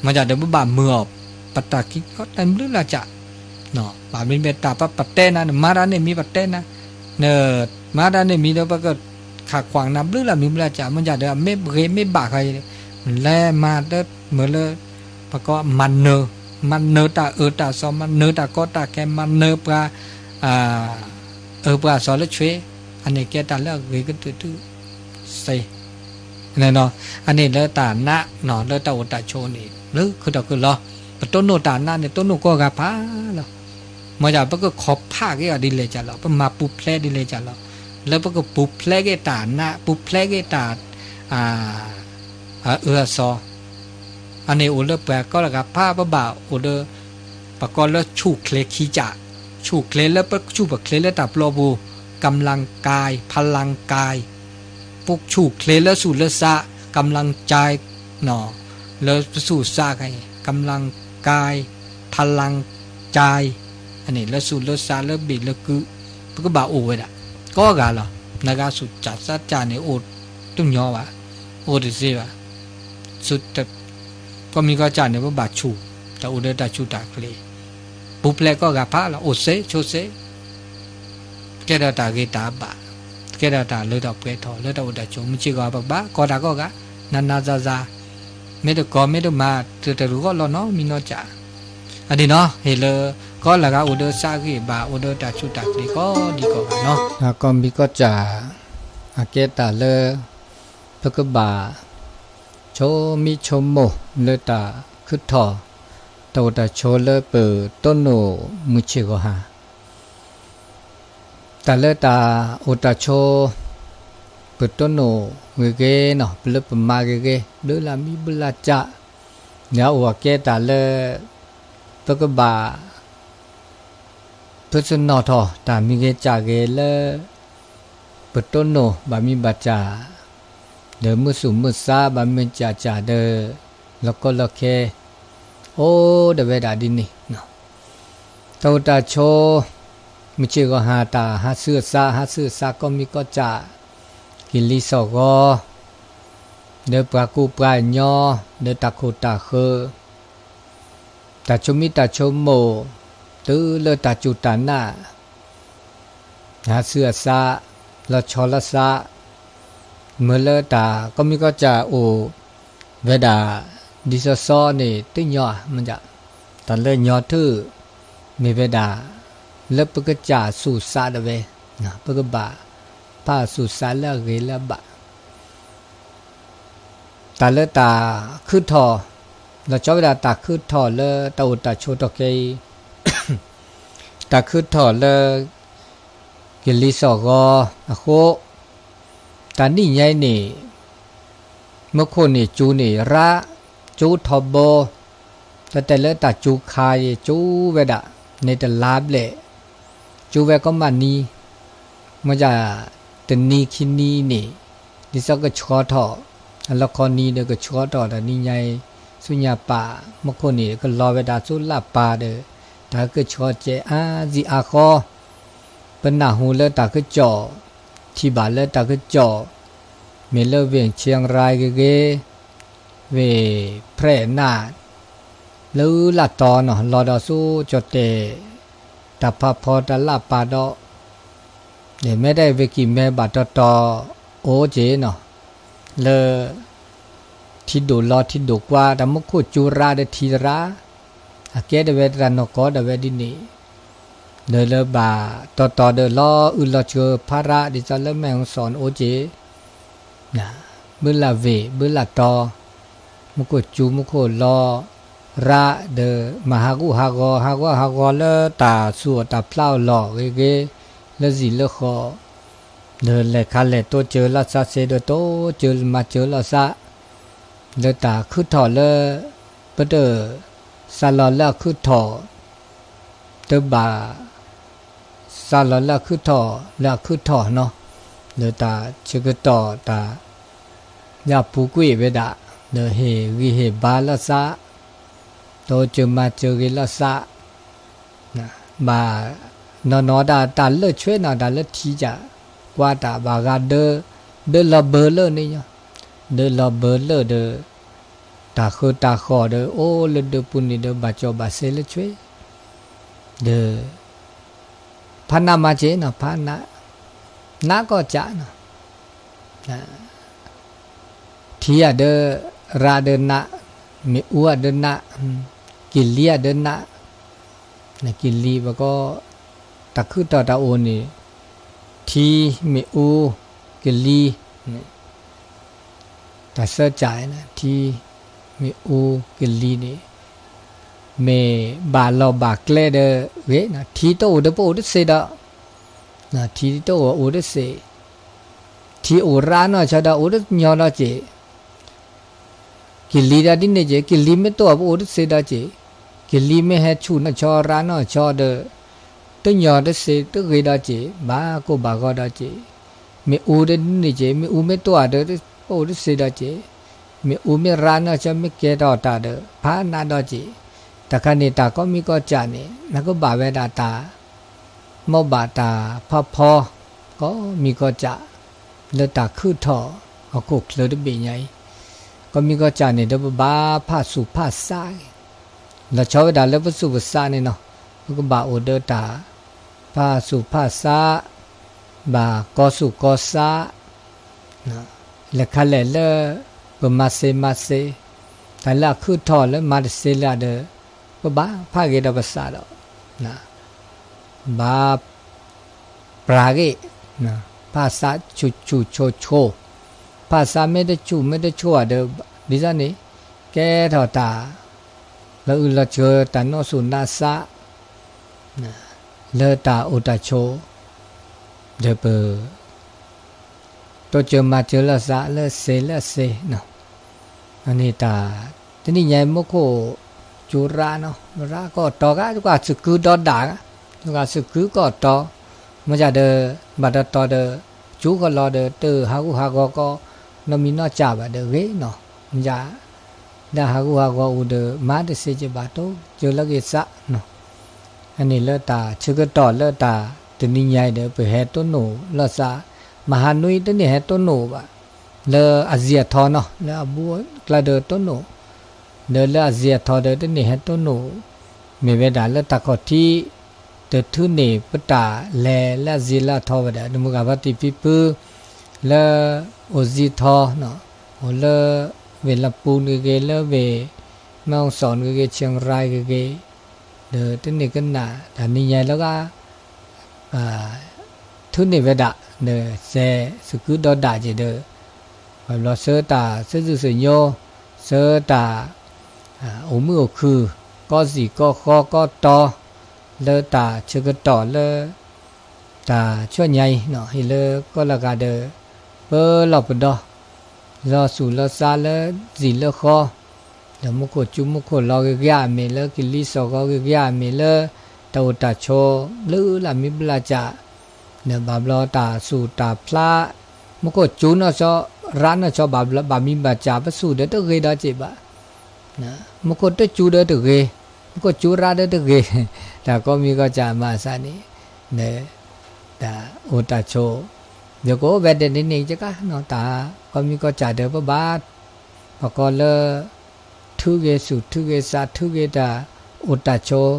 မၤသးဒီးပဘၣ်မုာ်အီၤ ပတၢ်ခံခီတၢ်ဘျုးလၢကၢ် ဘၣ်မ့ၢ်မ့ၢ်တၢ်ပပတဲနၤ နမၤတၢ်န့ၣ်မံၤပတဲနၤ နမၤတၢ်န့ၣ်မံၤဒီးပကခးခွါနၤဘျုးလၢမံၤဘျုးလၢကၢ် မ့ၢ်ဒ်ဒီး မ့ၢ်ဂ့ၤမ့ၢ်ဘၣ်ဃီ လဲၤမၤတမုာ်လၢ ပကမၤနၢၤ မၤနၢၤတၢ်အၢတၢ်သီ မၤနၢၤတၢ်ကီတၢ်ခဲ မၤနၢၤပှၤ အၢပှၤသီလၢဆွ့ အန့ၣ်ကဲတၢ်လၢအဂ့ၤကတၢၢ်တုၤသ့ အန့ၣ်လၢတၢ်နး လၢတၢ်အိၣ်တၢ်ဆိးန့ၣ် လၢခုၣ်ထီၣ်ခုၣ်လီၤ, ပတိၢ်နီၣ်တၢ်နးန့ၣ် တိၢ်နီၣ်ကိးဂၤဖးလီၤ. မ်ပကခီဖးက့ၤအီၤဒ်လဲၣ်ကလီၤ, ပမၤပူၤဖျဲးဒ်လဲၣ်ကလီၤ, လၢပကပူၤဖျဲးက့ၤတၢ်နး ပူၤဖျဲးက့ၤတၢ် အအၢအသီ အန့ၣ်အိၣ်လၢပှၤကိးဂၤဖး ပဘၣ်အိၣ်ဒီး ပကိးလၢဆူၣ်ချ့ခံကၢ်, ဆူၣ်ချ့လၢပဆူၣ်ပချ့လၢတၢ်ပျီပူၤ, ကမ်လင်ကၢၢ် ဖလင်ကၢၢ်, ပဆူၣ်ချ့လၢဆူၣ်လၢစး, ကမ်လင်ကၢၢ် လၢပဆူၣ်စးခါအံၤ ကမ်လင်ကၢၢ် ဖလင်ကၢၢ် အန့ၣ်လၢဆူၣ်လၢစးလၢဘ့ၣ်လၢကု ပကဘၣ်အိၣ်ဝဲဒၣ် ကိးဂၤလီၤ. နဂၤဆူၣ်စးစးကၢ်န့ၣ် အိၣ်တညီဘၣ်, အိၣ်တသ့ဘၣ်. ဆူၣ် ကိးမံၤကိးကၢ်န့ၣ် ပဘၣ်ဆူၣ် တၢ်အိၣ်ဒီးတၢ်ဆူၣ်တၢ်ချ့, ပူၤဖျဲးကိးဂၤဖးလီၤ, အိၣ်စ့ဆိစ့ ကဲထီၣ်တၢ်ဂ့ၤတၢ်ဘၣ်, ကဲထီၣ်တၢ်လၢထီၣ်ပှဲၤထီၣ် လၢတၢ်အိၣ်တၢ်ဆိး မုၢ်ဆ့ၣ်ဂီၤပကဘၣ်ကိးတၢ်ကိးဂၤ, နးနးဇာ်ဇာ်, မ့ၢ်တကိးမ့ၢ်တမၤ တတရူးဂီၢ်လီၤနီတမံၤနီတကၢ်. အဒ်နီၤ ဟ့ၣ်လၢ ကိးဂၤလၢဂၤအိၣ်ဒီးစးဂံၢ်ဘါ အိၣ်ဒီးတၢ်ဆူၣ်တၢ်ချ့ကိးဒံကိးဂၤနီၤ. ကိးမံၤကိးကၢ် အကဲတၢ်လၢ ပကဘၣ် ဆိမိၣ်ဆိကမိၣ်လၢတၢ်ခုၣ်ထီၣ် တၢ်အိၣ်တၢ်ဆိးလၢပတိၢ်နီၣ်မုၢ်ဆ့ၣ်ဂီၤဟါ တၢ်လၢတၢ်အိၣ်တၢ်ဆိး ပတိၢ်နီၣ်ဂ့ၤဂ့ၤနီၤ ပလၢပမၤဂ့ၤဂ့ၤ ဘျုးလၢ်မံဘျုးလၢ်ကၢ်, ယအိၣ်အကဲတၢ်လၢ ပကဘၣ် ဖုစနီၣ်ထီၣ် တၢ်မံၤဂ့ၤကၢ်ဂ့ၤလၢ ပတိၢ်နီၣ်ဘၣ်မံဘၣ်ကၢ် ဒီးမုၢ်သူၣ်မုၢ်သးဘၣ်မံကၢ်ကၢ်ဒီး လီၢ်ကီလီၢ်ခဲ အိၣ်ဒီးဝဲဒၣ်ဒ်န့ၣ် တၢ်အိၣ်တၢ်ဆိး မုၢ်ဆ့ၣ်ဂီၤဟါ တၢ်ဟးဆူအသး ဟးဆူအသး ကိးမံၤကိးကၢ် က့ၤလံစီၣ်ဂီၤ ဒီးပှၤကူပှၤကညီ ဒီးတၢ်ခိၣ်တၢ်ဃၢၤ တၢ်ဆိမိၣ်တၢ်ဆိကမိၣ် တုၤလၢတၢ်စူၢ်တၢ်နာ် ဟးဆူအသး လီၤဆီလီၤသး မ့ၢ်လၢတၢ်ကိးမံၤကိးကၢ်အိၣ်ဝဲဒၣ် ဒ်သိးသိးန့ၣ် သ့ၣ်ညါ တၢ်လၢညီထူၣ် မ့ၢ်ဝဲဒၣ် လၢပကစၢ်သူၣ်သးဒၣ်ဝဲ ပကဘၣ်ဖးသူၣ်သးလၢအဂ့ၤလၢအဘၣ် တၢ်လၢတၢ်ခုၣ်ထီၣ် လီၤဆီဝဲဒၣ်တၢ်ခုၣ်ထီၣ်လၢတၢ်အိၣ်တၢ်ဆိးထီၣ်ကဲအံၤ တၢ်ခုၣ်ထီၣ်လၢ ကလံၤစိးဂီၤအဃိ တၢ်နံၣ်ညါအံၤန့ၣ် မူခိၣ်န့ၣ် စူၤန့ၣ်ရၣ် စူၤထီဘိ တၢ်တဲလၢတၢ်စူၤခါအံၤ စူၤဝဲဒၣ် န့ၣ်တလါဘျဲၣ် စူၤဝဲကီမးနံၤ မ့ၢ်ဒၣ် တနံၤခံနံၤန့ၣ် ဒ်သိးကဆှီထီၣ် အလီခီနံၤဒီးကဆှီထီၣ်တၢ်နံၣ်ညါအံၤ ဆူညါပာ် မူခိၣ်န့ၣ် ကလီၤဝဲဒၣ်ဆူလၢ်ပာ်ဒီး တၢ်ကဆှီကဲအါစံးအါဃီ ပနၢ်ဟူလၢတၢ်ကစီၣ် ထံၣ်ဘၣ်လၢတၢ်ကစီၣ် မ့ၢ်လၢဝ့ၢ်ဆ့ရၤဂ့ၤဂ့ၤ ဝ့ၢ်ဖရဲၣ်နၢ် လၢလၢတီၤနီၤ လီၤဒီးဆူကၠီၣ်တဲၣ် တၢ်ဖးဖီတၢ်လၢ်ပာ်ဒီး မ့ၢ်တၢ်ဝ့ၢ်ကံၢ်မဲဘၣ်တီတီ အိၣ်က့ၤနီၤ လၢ ထံဒိၣ်လီၤထံဒိၣ်ကွၢ် တၢ်မူခိၣ်စူၤရၣ်ဒီးထံရၣ် အကဲဒၣ်ဝဲတၢ်နီၢ်ကီဒၣ်ဝဲဒ်န့ၣ် ဒီးလၢဘၣ်တီတီဒီးလီၤအုၣ်လီၤဆှၢဖးရၣ် ဒ်သိးလၢမဲၢ်ဟီၣ်စီၣ်န့ၣ်အိၣ်က့ၤ ဘုလၢ်ဝ့ၢ် ဘုလၢ်တီၤ မူခိၣ်စူၤမူခိၣ်လီၤ ရၣ်ဒီးမၤဟးဂူာ်ဟးဂီၤ ဟးဂူာ်ဟးဂီၤလၢတၢ်သူၣ်အီၣ်တၢ်ဖျးအီၣ်လီၢ်ဂ့ၤဂ့ၤ လၢစံၣ်လၢဃီ ဒီးလဲၤခးလဲၤတိစၢၤလီၤသးစ့ဒီး တိစၢၤမၤစၢၤလီၤသး လၢတၢ်ခုၣ်ထီၣ်လၢ ပတ စးလီၤလၢအခုၣ်ထီၣ် တဘၣ် စးလီၤလၢအခုၣ်ထီၣ် လၢအခုၣ်ထီၣ်နီၤ လၢတၢ်ဆၢကတီၢ်တၢ် လၢအပူၤကွံာ်ဝဲဒၣ် လၢဟ့ၣ်ဂံၢ်ဟ့ၣ်ဘါလီၤသး တိစၢၤမၤစၢၤဂ့ၤလီၤသး ဘၣ်နီၢ်နီၢ်ဒၣ်တၢ်လၢာ်ဆွဲနီၤ တၢ်လၢထံကၢ် ကွၢ်တၢ်ဘၣ်ဂၤဒၢ ဒၢလီၤဘၢလၢာ်န့ၣ်ညီ ဒၢလီၤဘၢလၢာ်ဒီး တၢ်ဃၢတၢ်ဃီၣ်ဒီး အိၣ်လၢဒၢပူၤန့ၣ်ဒီး ဘၣ်ကၠီၣ်ဘၣ်စဲလၢဆွဲ ဒီး ဖးနးမၤစဲနီၤ ဖးနး နးကီၢ်ကၢ်နီၤ ထံအဒၢ ရၣ်ဒၢနး မ့ၣ်အူအဒၢနး ကလံၤအဒၢနး ကလံၤပကီ တၢ်ခုၣ်ထီၣ်တၢ်အိၣ်န့ၣ် ထံ မ့ၣ်အူ ကလံၤ တၢ်ဆၢကၠး ထံမ့ၢ်အူကလံၤန့ၣ် မ့ၢ်ဘၣ်လီၢ်ဘၣ်ကျဲဒီးဂ့ၤ, ထံတအိၣ်ဒီးပအိၣ်တသ့ဒီး, ထံတအိၣ်အိၣ်တသ့, ထံအိၣ်ရၣ်နီၢ်ဆီဒီးအိၣ်တညီဒီးက့ၤ ကလံၤဒီးဒ်န့ၣ်က့ၤ, ကလံၤမ့ၢ်တအိၣ်ပအိၣ်တသ့ဒီးက့ၤ, ကလံၤမ့ၢ်ဟဲဆူၣ်နီၢ်ဆီရၣ်နီၢ်ဆီဒီး တညီတသ့တဂ့ၤဒီးက့ၤ, ဘၣ်ကိၢ်ဘၣ်ဂီၤဒီးက့ၤ, မ့ၢ်အူဒီးဒ်န့ၣ်က့ၤ, မ့ၢ်အူမ့ၢ်တအိၣ်ဒီး ပအိၣ်တသ့ဒီးက့ၤ, မ့ၢ်အူမ့ၢ်ရၣ်နီၢ်ဆီမ့ၢ်ကဲထီၣ်တၢ်ဒီး ဖးနးဒီးက့ၤ, တၢ်ခါန့ၣ်တၢ်ကိးမံၤကိးကၠးန့ၣ် နကဘၣ်ဝဲဒၣ်တၢ် မ့ၢ်ဘၣ်တၢ်ဖးဖီ ကိးမံၤကိးကၠး လၢတၢ်ခုၣ်ထီၣ်ဟီၣ်ခိၣ်ချၢတဘ့ၣ်ညါအံၤ, ကိးမံၤကိးကၠးန့ၣ် ဒီးပဘၣ်ဖးဆူၣ်ဖးဆါက့ၤ, လီၤဆီဝဲဒၣ်လၢပဆူၣ်ပဆါန့ၣ်နီၤ, ပကဘၣ်အိၣ်ဒီးတၢ်ဖးဆူၣ်ဖးဆါ, ဘၣ်ကီဆူၣ်ကီဆါ လဲၣ်ခါလဲၣ်လၢ ပမၤစ့မၤစ့, တၢ်လၢအခုၣ်ထီၣ်လၢမၤတစ့လၢဒီး ပဘၣ်ဖးဂ့ၤဒီးပသးဒီး ဘၣ် ပြးဂ့ၢ်, ဖးဆါဆူၣ်ဆူၣ်ဆိၣ်ဆိၣ်, ဖးဆါမ့ၢ်တဆူၣ်မ့ၢ်တဆိၣ်ဧါဒီး ဒ်သိးန့ၣ် ကဲထီၣ်တၢ် လီၤအုၣ်လီၤစၢၤ တၢ်နီၣ်ဆူၣ်နါဆါ လၢတၢ်အိၣ်တၢ်ဆိး ဒီးပ တိစၢၤမၤစၢၤလီၤသးလၢစ့လၢစ့နီၤ, အန့ၣ်တၢ် တနံၤညါအံၤမူခိၣ် ကၠူရၣ်နီၤ, ရၣ်ကီၢ်တီၤဂၤ ယွၤစူးကုဒီးဒၣ်, ယွၤစူးကုကီၢ်တီၤ, မ့ၢ်ဒၣ်ဒီး ဘၣ်တတီၤဒီး ကၠူကလီၤဒီး တဟးဂူာ်ဟးဂီၤကီး နီတမံၤနီတစဲးဘၣ်ဒီးဂ့ၤနီၤ, မ့ၢ်ဒၣ် လၢဟးဂူာ်ဟးဂီၤအိၣ်ဒီး မၤတစ့ကဘၣ် တိစၢၤလီၤက့ၤသးနီၤ, အန့ၣ်လၢတၢ်ဆၢကတီၢ်လၢတၢ်တနံၤညါအံၤဒီး ပဟဲတိၢ်နီၣ်လီၤသး, မဟါနွံတန့ၢ်ဟဲတိၢ်နီၣ်ဘၣ်, လၢအစ့အထီနီၤ, လၢအဘူးကျါဒီးတိၢ်နီၣ်, ဒီးလၢအစ့အထီဒီးတန့ၢ်ဟဲတိၢ်နီၣ်, မ့ၢ်ဝဲဒၣ်လၢတၢ်ခီၣ်ထံး တထုးန့ၢ်ပတၢ်လဲၤလၢအစ့လၢအထီဝဲဒၣ် နမုၢ်ဂၤဖါတံၢ်ဖံဖု လၢအိၣ်စ့ထီနီၤ, အိၣ်လၢ ဝ့ၢ်လပူၤဂ့ၤဂ့ၤ လၢဝ့ၢ် မဲၣ်စီၣ်ဂ့ၤဂ့ၤ ဆ့ၣ်ရၢၣ်ဂ့ၤဂ့ၤ, ဒီးတန့ၢ်ကနၣ်တၢ်နံၤညါလၢဂၤ ထုးန့ၢ်ဝဲဒၣ် ဒီးစဲးစူးကုဒီးဒၣ်က့ၤဒီး ပှၤဘျီဆၢတၢ်ဆၢစုၣ်ဆၢညိ ဆၢတၢ် အိၣ်မုာ်အိၣ်ခုၣ် ကီစံၣ်ကီဃီကီတီၤ လၢတၢ်ဆၢကတီၢ်လၢ တၢ်ဆူညါအံၤ ဟ့ၣ်လၢကီၢ်လၢဂၤဒီး ပလီၢ်ပဒီ လီၤဆူၣ်လီၤစါလၢစံၣ်လၢဃီ ဒီးမူခိၣ်ကၠူမူခိၣ်လီၤဂ့ၤဂ့ၤဧါမ့ၢ် လၢကလံၤစိးဂီၤဂ့ၤဂ့ၤဧါမ့ၢ် လၢတၢ်အိၣ်တၢ်ဆိး ဘျုးလၢမံၤဘျုးလၢကၠး ဒီးဘၣ်ဘျီတၢ်ဆူၣ်တၢ်ဖျါ မူခိၣ်ကၠူနီၢ်ဆီ ရၣ်နီၢ်ဆီ ဘၣ်ဘျီဘၣ်မံၤဘၣ်ကၠး ပဆူၣ်ဒီးတဂ့ၤဒီးစ့ၢ်ဘၣ် မူခိၣ်တကၠူဒီးတဂ့ၤ, မူခိၣ်ကၠူရၣ်ဒီးတဂ့ၤ, တၢ်ကိးမံၤကိးကၠးမၤသးန့ၣ် ဒီးတၢ်အိၣ်တၢ်ဆိး ယကအိၣ်ဝဲဒၣ်ဒ်န့ၣ်ကကါနီၤ တၢ်ကိးမံၤကိးကၠးဒီးပဘၣ် ပကိးလၢ ထုးဂ့ၤဆူၣ် ထုးဂ့ၤစး ထုးဂ့ၤတၢ်အိၣ်တၢ်ဆိး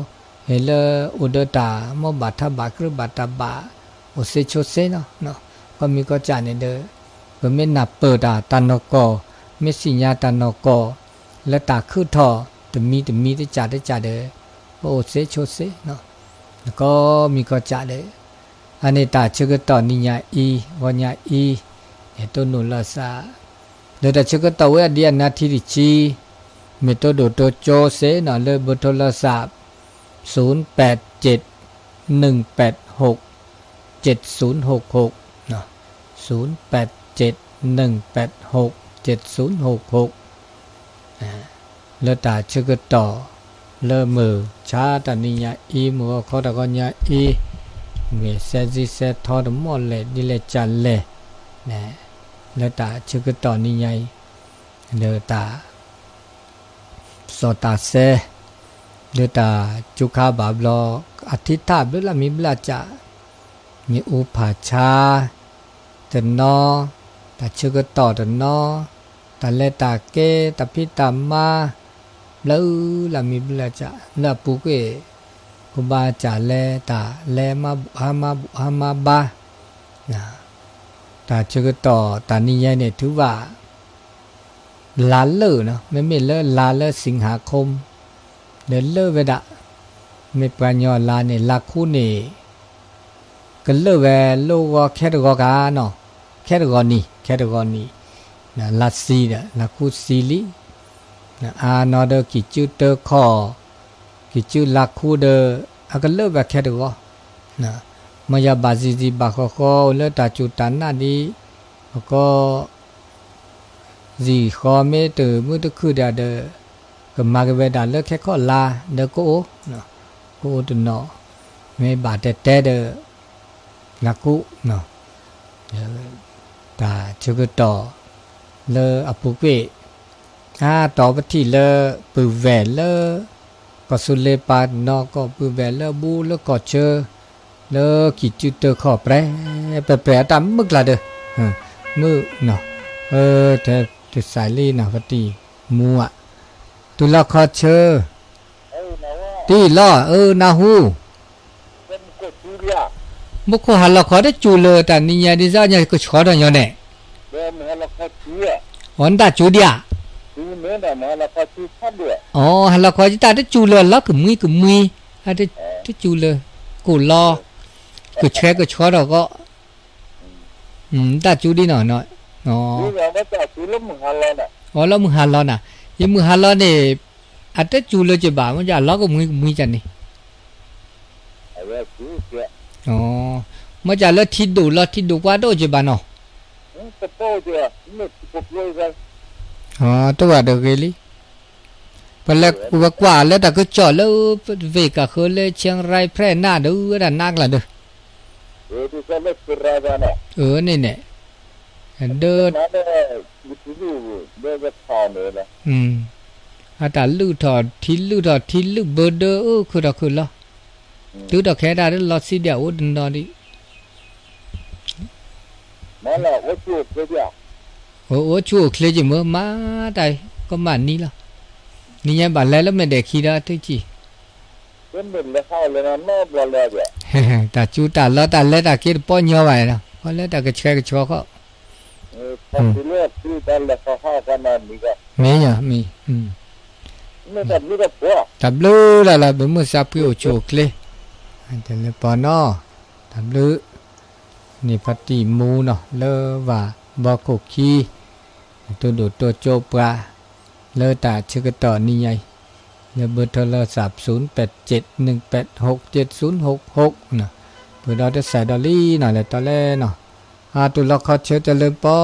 ဟ့ၣ်လၢအိၣ်ဒီးတၢ်မိၢ်ဘၣ်ထးဘၣ် ကြၢးဘၣ်တၢ်ဘၣ် အိၣ်စ့ဆိးစ့နီၤ ကိးမံၤကိးကၠးန့ၣ်ဒီး ပမ့ၢ်နၢ်ပၢၢ်တၢ်တၢ်နီၢ်ကီၢ် မ့ၢ်သ့ၣ်ညါတၢ်နီၢ်ကီၢ် လၢတၢ်ခုၣ်ထီၣ်တမံၤတမံၤတကၠးတကၠးဒီး ပအိၣ်စ့ဆိးစ့နီၤ ကိးမံၤကိးကၠးဒီး အန့ၣ်တၢ်ဆၢကတီၢ်နံၤညါအံၤ ဂီၤညါအံၤ ဟဲတိၢ်နီၣ်လီၤသး ဒီးတၢ်ဆၢကတီၢ်ဝဲအဒံးအနါထံတဆံ မ့ၢ်တိၢ်ဒိၣ်တိၢ်ကၠိစ့နီၤ လၢဘိထိလီၤသး ศูนย์แปดเจ็ด หนึ่งแปดหก เจ็ดศูนย์หกหก ศูนย์แปดเจ็ดหนึ่งแปดหกเจ็ดศูนย์หกหก လၢတၢ်ဆၢကတီၢ် လၢမုၢ်ဆါတၢ်နံၤညါအံၤ မုၢ်ဂီၤခီတၢ်ဂီၤညါအံၤ မ့ၢ်စဲးစံစဲးထီတမီၢ်လဲၣ် ဒ်လဲၣ်ကၠးလဲၣ် လၢတၢ်ဆၢကတီၢ်နံၤညါအံၤ လၢတၢ် စီၣ်တၢ်စဲ လၢတၢ်စူၤခါဘၣ်ဘျီ အထံထၣ်ဘျုးလၢမံၤဘျုးလၢကၠး မ့ၢ်အူဖးဆါ တနီၤ တၢ်ဆၢကတီၢ်တနီၤ တၢ်လဲၤတၢ်က့ၤ တၢ်ဖံးတၢ်မၤ ဘျုးလၢမံၤဘျုးလၢကၠး လၢအပူၤကွံာ် ကဘၣ်ကၠးလဲၤတၢ်လဲၤမၤဘူၣ်ဟါမၤဘူၣ်ဟါမၤဘါ တၢ်ဆၢကတီၢ်တၢ်နံၤညါန့ၣ် ထုးဘၣ် လါလၢာ်နီၤ မ့မ့ၢ်လၢလါလၢ สิงหาคม ဒီးလၢာ်ဝဲဒၣ် မ့ၢ်ပှၤကညီလါန့ၣ် လါခူန့ၣ် ကလၢာ်ဝဲလိၣ်ဂီၤခဲတဂီၤကါနီၤ ခဲတဂီၤနံၤ ခဲတဂီၤနံၤ လါစံဒီး လါခူစံလံ, အါနီၢ်ဒီး ကံၢ်စုတၢခီၣ်, ကံၢ်စုလါခူဒီး အကလၢာ်ဘၣ်ခဲတဂီၢ်, မ့ၢ်ယၤဘၣ်စံးစံးဘၣ်ဃီဃီ အိၣ်လၢတၢ်စူၢ်တၢ်နာ်ဒ် အကီ စံးဃီမ့ၢ်တမုာ်တခုၣ်ဒၣ်ဒီး ကမၤက့ၤဝဲဒၣ်လၢခဲခီၣ်လါ ဒီးကအိၣ်, ကအိၣ်တနီၤ, မ့ၢ်ဘၣ်တဲတဲဒီး လၢကူၣ်, တၢ်ဆၢကတီၢ်လၢအပူၤကွံာ် အါတီၢ်ပထံၣ်လၢ ပုၢ်ဝဲၢ်လၢ ကီၢ်သူလ့ၤပၤတနီၤ ကီၢ်ပုၢ်ဝဲၢ်လၢအဘူးလၢကီၢ်ဆၢ လၢကံၢ်စုတၢခီၣ်ပြဲ ပြဲပြဲအတၢ်မုၢ်ကျါဒီး မုၢ်နီၤ တဲတစဲးလံနီၤ ပတံၤမူဧါ တုၤလီၤခီဆၢ တံၢ်လီၤ အၢ နၢ်ဟူ မူခိၣ်ဟးလီၤခီတစူၤလၢၤ တၢ်နံၤညါဒ်စၢ်ညါကဆှီထီၣ်ညီန့ၣ်, အီ နတၢ်စူၤဒံးဧါ, အီ ဟးလီၤခီတၢ်တစူၤလၢၤ လီၤကမှံကမှံ, တစူၤလၢၤ ကိၣ်လီၤ ကဆှဲကဆှီထီၣ်ကီး, တၢ်စူၤဒံးနီၤ, အီ လီၤမုၢ်ဟးလီၤနၤ, ယမုၢ်ဟးလီၤန့ၣ် အတစူၤလၢၤက့ၤဘၣ် မ့ၢ်လီၤကမှံကမှံကန့ၣ် မ့ၢ်လၢထံဒိၣ်လီၤ ထံဒိၣ်ပှၢ်ဒိၣ်က့ၤဘၣ်နီၤ, တအိၣ်ဒီးဂ့ၤလံ, ပလဲၤဝဲကွၢ်လၢတၢ်ကစီၣ်လၢ ဝ့ၢ်ကၢ်ဃၢၤလၢ ဆဲရံးဖြဲၣ်နၢ်ဒီး ဝဲဒၣ်နးကျၢ်ဒီး, အန့ၣ်န့ၣ်, ဒီး အတၢ်လုၢ်ထီၣ် ထံလုၢ်ထီၣ် ထံလုၢ်ဘၢဒၢအုၣ်ခုၣ်ထီၣ်ခုၣ်လီၤ, တုၤထီၣ်ခဲဒၣ်လီၤစံဒၣ်အိၣ်တနီၤဒံး, အိၣ်အိၣ်ဆူၣ်အိၣ်ချ့က့ၤမ့ၢ် မၤတၢ်ကမၣ်နံၤလီၤ, နံၤညါဘၣ်လဲၤလၢမဲာ်ဒဲးခံဒီးထံကံၢ် တၢ်စူၤတၢ်လီၤတၢ်လဲၤတၢ်က့ၤတပီညီဘၣ်နီၤ, ခီလၢတၢ်ကဆှဲကဆှီခီၣ်, မ့ၢ်, မ့ၢ်, တၢ်ဘျုးလၢ်လၢ် ပမုၢ်စၢ်ဖှံအိၣ်ဆူၣ်အိၣ်ချ့, တၢ်လၢပီၤနီၤ, တၢ်ဘျုး, န့ၣ်ဖါတံၢ်မူနီၤ လၢဝၤဘီခိၣ်ခံ, တိၢ်ဒိၣ်တိၢ်ကၠိပှၤ, လၢတၢ်ဆၢကတီၢ်နံၤညါအံၤ, လၢဘၢၣ်ထၢလၢ ศูนย์แปดเจ็ดหนึ่งแปดหกเจ็ดศูนย์หกหก ပှၤဒီးတစဲးဒီးလံနီၤ လဲၤတီလဲၣ်နီၤ, အတုၤလီၤခီဆၢတလၢပီၤ,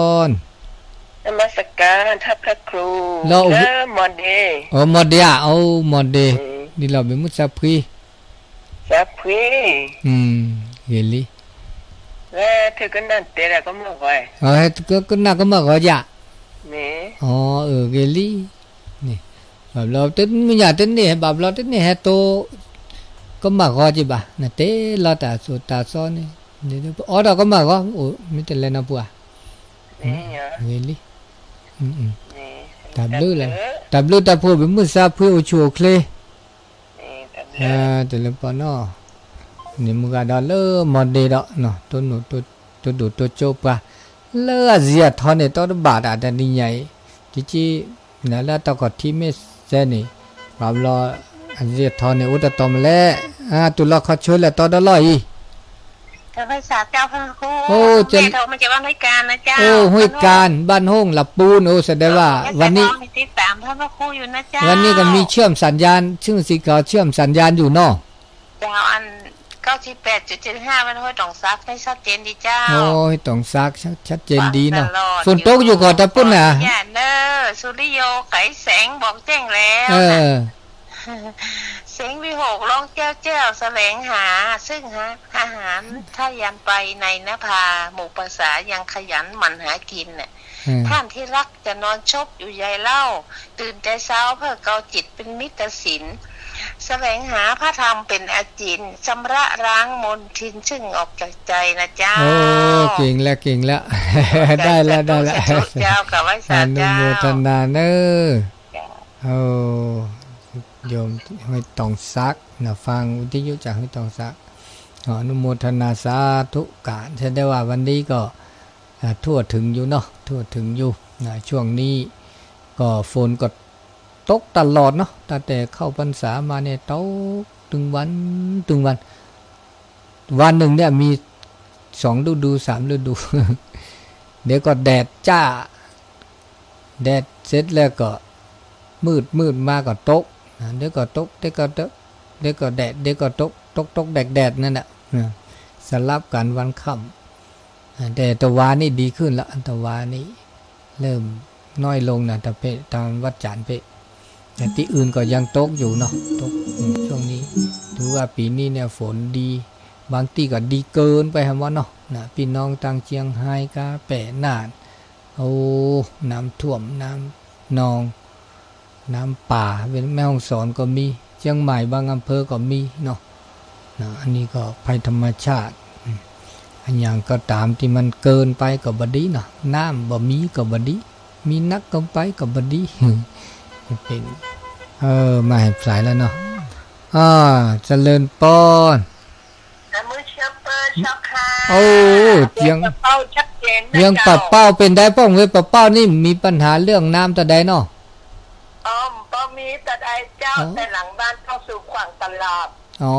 นมัสการท่านพระครู လၢ အိၣ် မီၢ်ဒ့ဧါ အိၣ် မီၢ်ဒ့, ဒ်လီၤဘၣ်မုၢ်စၢ်ဖှံ ဂ့ၤလံ, ကနၣ်ကမၣ်ဂီၤ, ကနၣ်ကမၣ်ဂီၤယၤ, အၢ ဂ့ၤလံ, ဘၣ်ဘျီတမ့ၢ်ညါတန့ၢ် ဘၣ်ဘျီတန့ၢ်ဟဲတိ, ကမၣ်ဂီၤက့ၤဘၣ် နတဲလီၤတၢ်သိၣ်တၢ်သီန့ၣ်, အိၣ်ဒီးကမၣ်ဂီၤ မ့ၢ်တလဲၤနီၢ်ပှၤ, ဂ့ၤလံ, တၢ်ဘျုး, တၢ်ဘျုးတၢ်ဖှိၣ်ဘၣ်မုၢ်စၢ်ဖှံအိၣ်ဆူၣ်အိၣ်ချ့ တလၢပီၤနီၤ, န့ၣ်မုၢ်ဂၤဒီးလၢမီၢ်ဒ့ဒီး, တိၢ်ဒိၣ်တိၢ်ကၠိပှၤ, လၢအစံးအထီန့ၣ် တီတဘၣ်တၢ်တနံၤညါအံၤ, ကက့, လၢတၢ်ခီၣ်ထံးမ့ၢ်စဲန့ၣ်, ဘၣ်ဘျီ, အစံးအထီန့ၣ် အိၣ်တတီၤမလဲၣ်, တုၤလီၤခီဆၢလဲၤတီဒီလီၢ်အံၤ အိၣ် ห้วยกาญ บ้านห้อง ละปูน โอ้ แสดงว่าวันนี้ วันนี้ก็มีเชื่อมสัญญาณ ซึ่งสีขาวเชื่อมสัญญาณอยู่เนาะ เจ้า อัน เก้าสิบแปดจุดเจ็ดห้า บ้านห้วยตองซัก ได้ชัดเจนดีเจ้า โอ้ ห้วยตองซัก ชัดเจนดีเนาะ ฟังตลอดอยู่ ฝนตกอยู่ก่อนตะปุ้นน่ะ อย่าเนอ สุริโยไขแสงบอกแจ้งแล้วนะ เออ เสียงวิหกร้องแจ้วๆ แสวงหา ซึ่งหาอาหาร ถ้ายันไปในนภา หมู่ปสายังขยันหมั่นหากินน่ะ อืม ท่านที่รักจะนอนชบอยู่ใยเล่า ตื่นแต่เช้าเพื่อเกาจิตเป็นมิตรศิล แสวงหาพระธรรมเป็นอาจิน ชำระล้างมลทินซึ่งออกจากใจนะเจ้า โอ้ เก่งแล้ว เก่งแล้ว ได้แล้ว ได้แล้ว สาธุ เจ้า กราบไหว้สา อนุโมทนาเนอะ เจ้า โอ้ โยมห้วยตองซักนะ ฟังวิทยุจากห้วยตองซัก ขออนุโมทนาสาธุการ แสดงว่าวันนี้ก็ อ่า ทั่วถึงอยู่เนาะ ทั่วถึงอยู่นะ ช่วงนี้ก็ฝนก็ตกตลอดเนาะ ตั้งแต่เข้าพรรษามาเนี่ย ตกตึงวัน ตึงวัน วันหนึ่งเนี่ยมีสองฤดู สามฤดู เดี๋ยวก็แดดจ้า แดด เสร็จแล้วก็ มืด มืดมาก็ตก นะ เดี๋ยวก็ตก เดี๋ยวก็ตก เดี๋ยวก็แดด เดี๋ยวก็ตก ตก ตก แดด แดด นั่นแหละ สลับกันวันค่ำ แต่ตะวันนี่ดีขึ้นละ ตะวันนี่เริ่มน้อยลงนะ ตะเพ ตอนวัดจันทร์เพ แต่ที่อื่นก็ยังตกอยู่เนาะ ตก อืม ช่วงนี้ ถือว่าปีนี้เนี่ยฝนดี บางที่ก็ดีเกินไปแฮมว่าเนาะ นะ พี่น้องทางเชียงรายก็แปะน่าน โอ้ น้ำท่วม น้ำนอง น้ำป่า เป็นแม่ฮ่องสอนก็มี เชียงใหม่บางอำเภอก็มีเนาะ นะ อันนี้ก็ภัยธรรมชาติ อืม อันอย่างก็ตามที่มันเกินไปก็บ่ดีเนาะ น้ำบ่มีก็บ่ดี มีนักเกินไปก็บ่ดี เป็น เออ มาแหบสายแล้วเนาะ อ่า เจริญปอน อามือเชฟเปอร์เจ้าค่ะ โอ้ เวียง เวียงปะเป้าชัดเจนนะ เวียงปะเป้า เจ้า เป็นได้ป้อง เวียงปะเป้านี่มีปัญหาเรื่องน้ำตะใดเนาะ อ๋อ บ่มีตะใดเจ้า อ๋อ แต่หลังบ้านเข้าสู่ฝั่งตลอด อ๋อ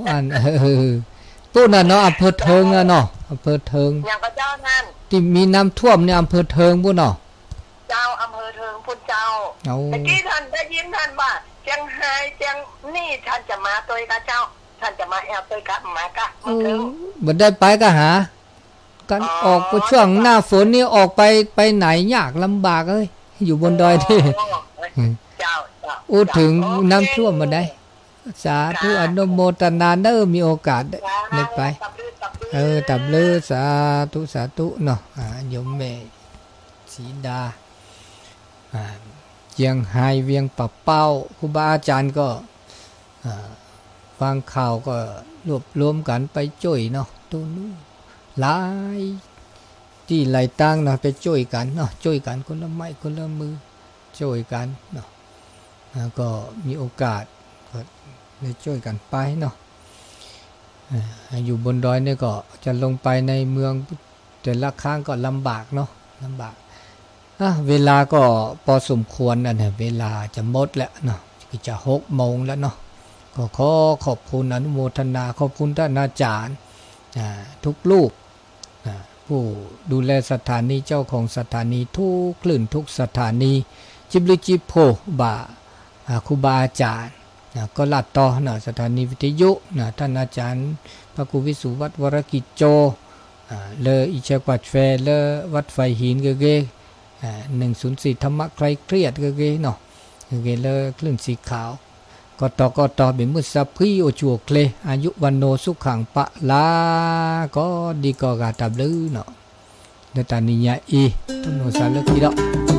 อัน เออ ตู้นั่นเนาะ อำเภอเทิงอะเนาะ อำเภอเทิง อย่างก็เจ้านั่น ที่มีน้ำท่วมเนี่ย อำเภอเทิงปู้นเนาะ เจ้า อำเภอเทิงปู้นเจ้า โอ้ ตะกี้ท่านได้ยินท่านว่า เชียงราย เชียง นี่ ท่านจะมาตวยกะเจ้า ท่านจะมาแอวตวยกะ มากะ เออ เมืองเทิง บ่ได้ไปกะหา การออก อ๋อ ไปช่วงหน้าฝนนี่ออกไป ไปไหนยากลำบากเอ้ย อยู่บนดอยนี่ อ๋อ อืม เจ้า เจ้า อู้ เจ้า ถึง โอเค น้ำท่วมมาได้ สาธุ ค่ะ อนุโมทนาเนอะ มีโอกาส ค่ะ ได้ไป สาธุ สาธุ เออ ตาบลือ สาธุ สาธุเนาะ อ่า โยมแม่สีดา อ่า เชียงราย เวียงป่าเป้า ครูบาอาจารย์ก็ อ่า ฟังข่าวก็รวบรวมกันไปช่วยเนาะ ตู้นู้น หลายที่หลายตังเนาะ ไปช่วยกันเนาะ ช่วยกันคนละไม้คนละมือ ช่วยกันเนาะ แล้วก็มีโอกาสก็ได้ช่วยกันไปเนาะ อ่า อยู่บนดอยเนี่ยก็จะลงไปในเมืองแต่ละครั้งก็ลำบากเนาะ ลำบาก อ่ะ เวลาก็พอสมควรนะเนี่ย เวลาจะหมดแล้วเนาะ ก็จะหกโมงแล้วเนาะ ก็ขอขอบคุณอนุโมทนาขอบคุณท่านอาจารย์ อ่า ทุกรูป อ่า ผู้ดูแลสถานี เจ้าของสถานีทุกคลื่นทุกสถานี จิบลิจิบโพบ่า อ่า ครูบาอาจารย์ นะ ก็ลาดต่อนะ สถานีวิทยุนะ ท่านอาจารย์พระครูวิสุวัฒน์ วรกิจโจ อ่า လၢ อีแชกวาดแฟ လၢ วัดไฟหิน เกเก อ่า หนึ่งศูนย์สี่ ธรรมะคลายเครียด เกเกเนาะ เกเก လၢ คลื่นสีขาว ကီၢ်တီကီၢ်တီ ဘၣ်မုၢ်စၢဖှံ အိၣ်ဆူၣ်အိၣ်ချ့ อายุ วันโน สุขัง พละ ကီၢ်ဒံကီၢ်ဂၤ တၢ်ဘျုးနီၤ လၢတၢ်နံၤညါအံၤ တၢ်မုၢ်စၢလၢခံဒီး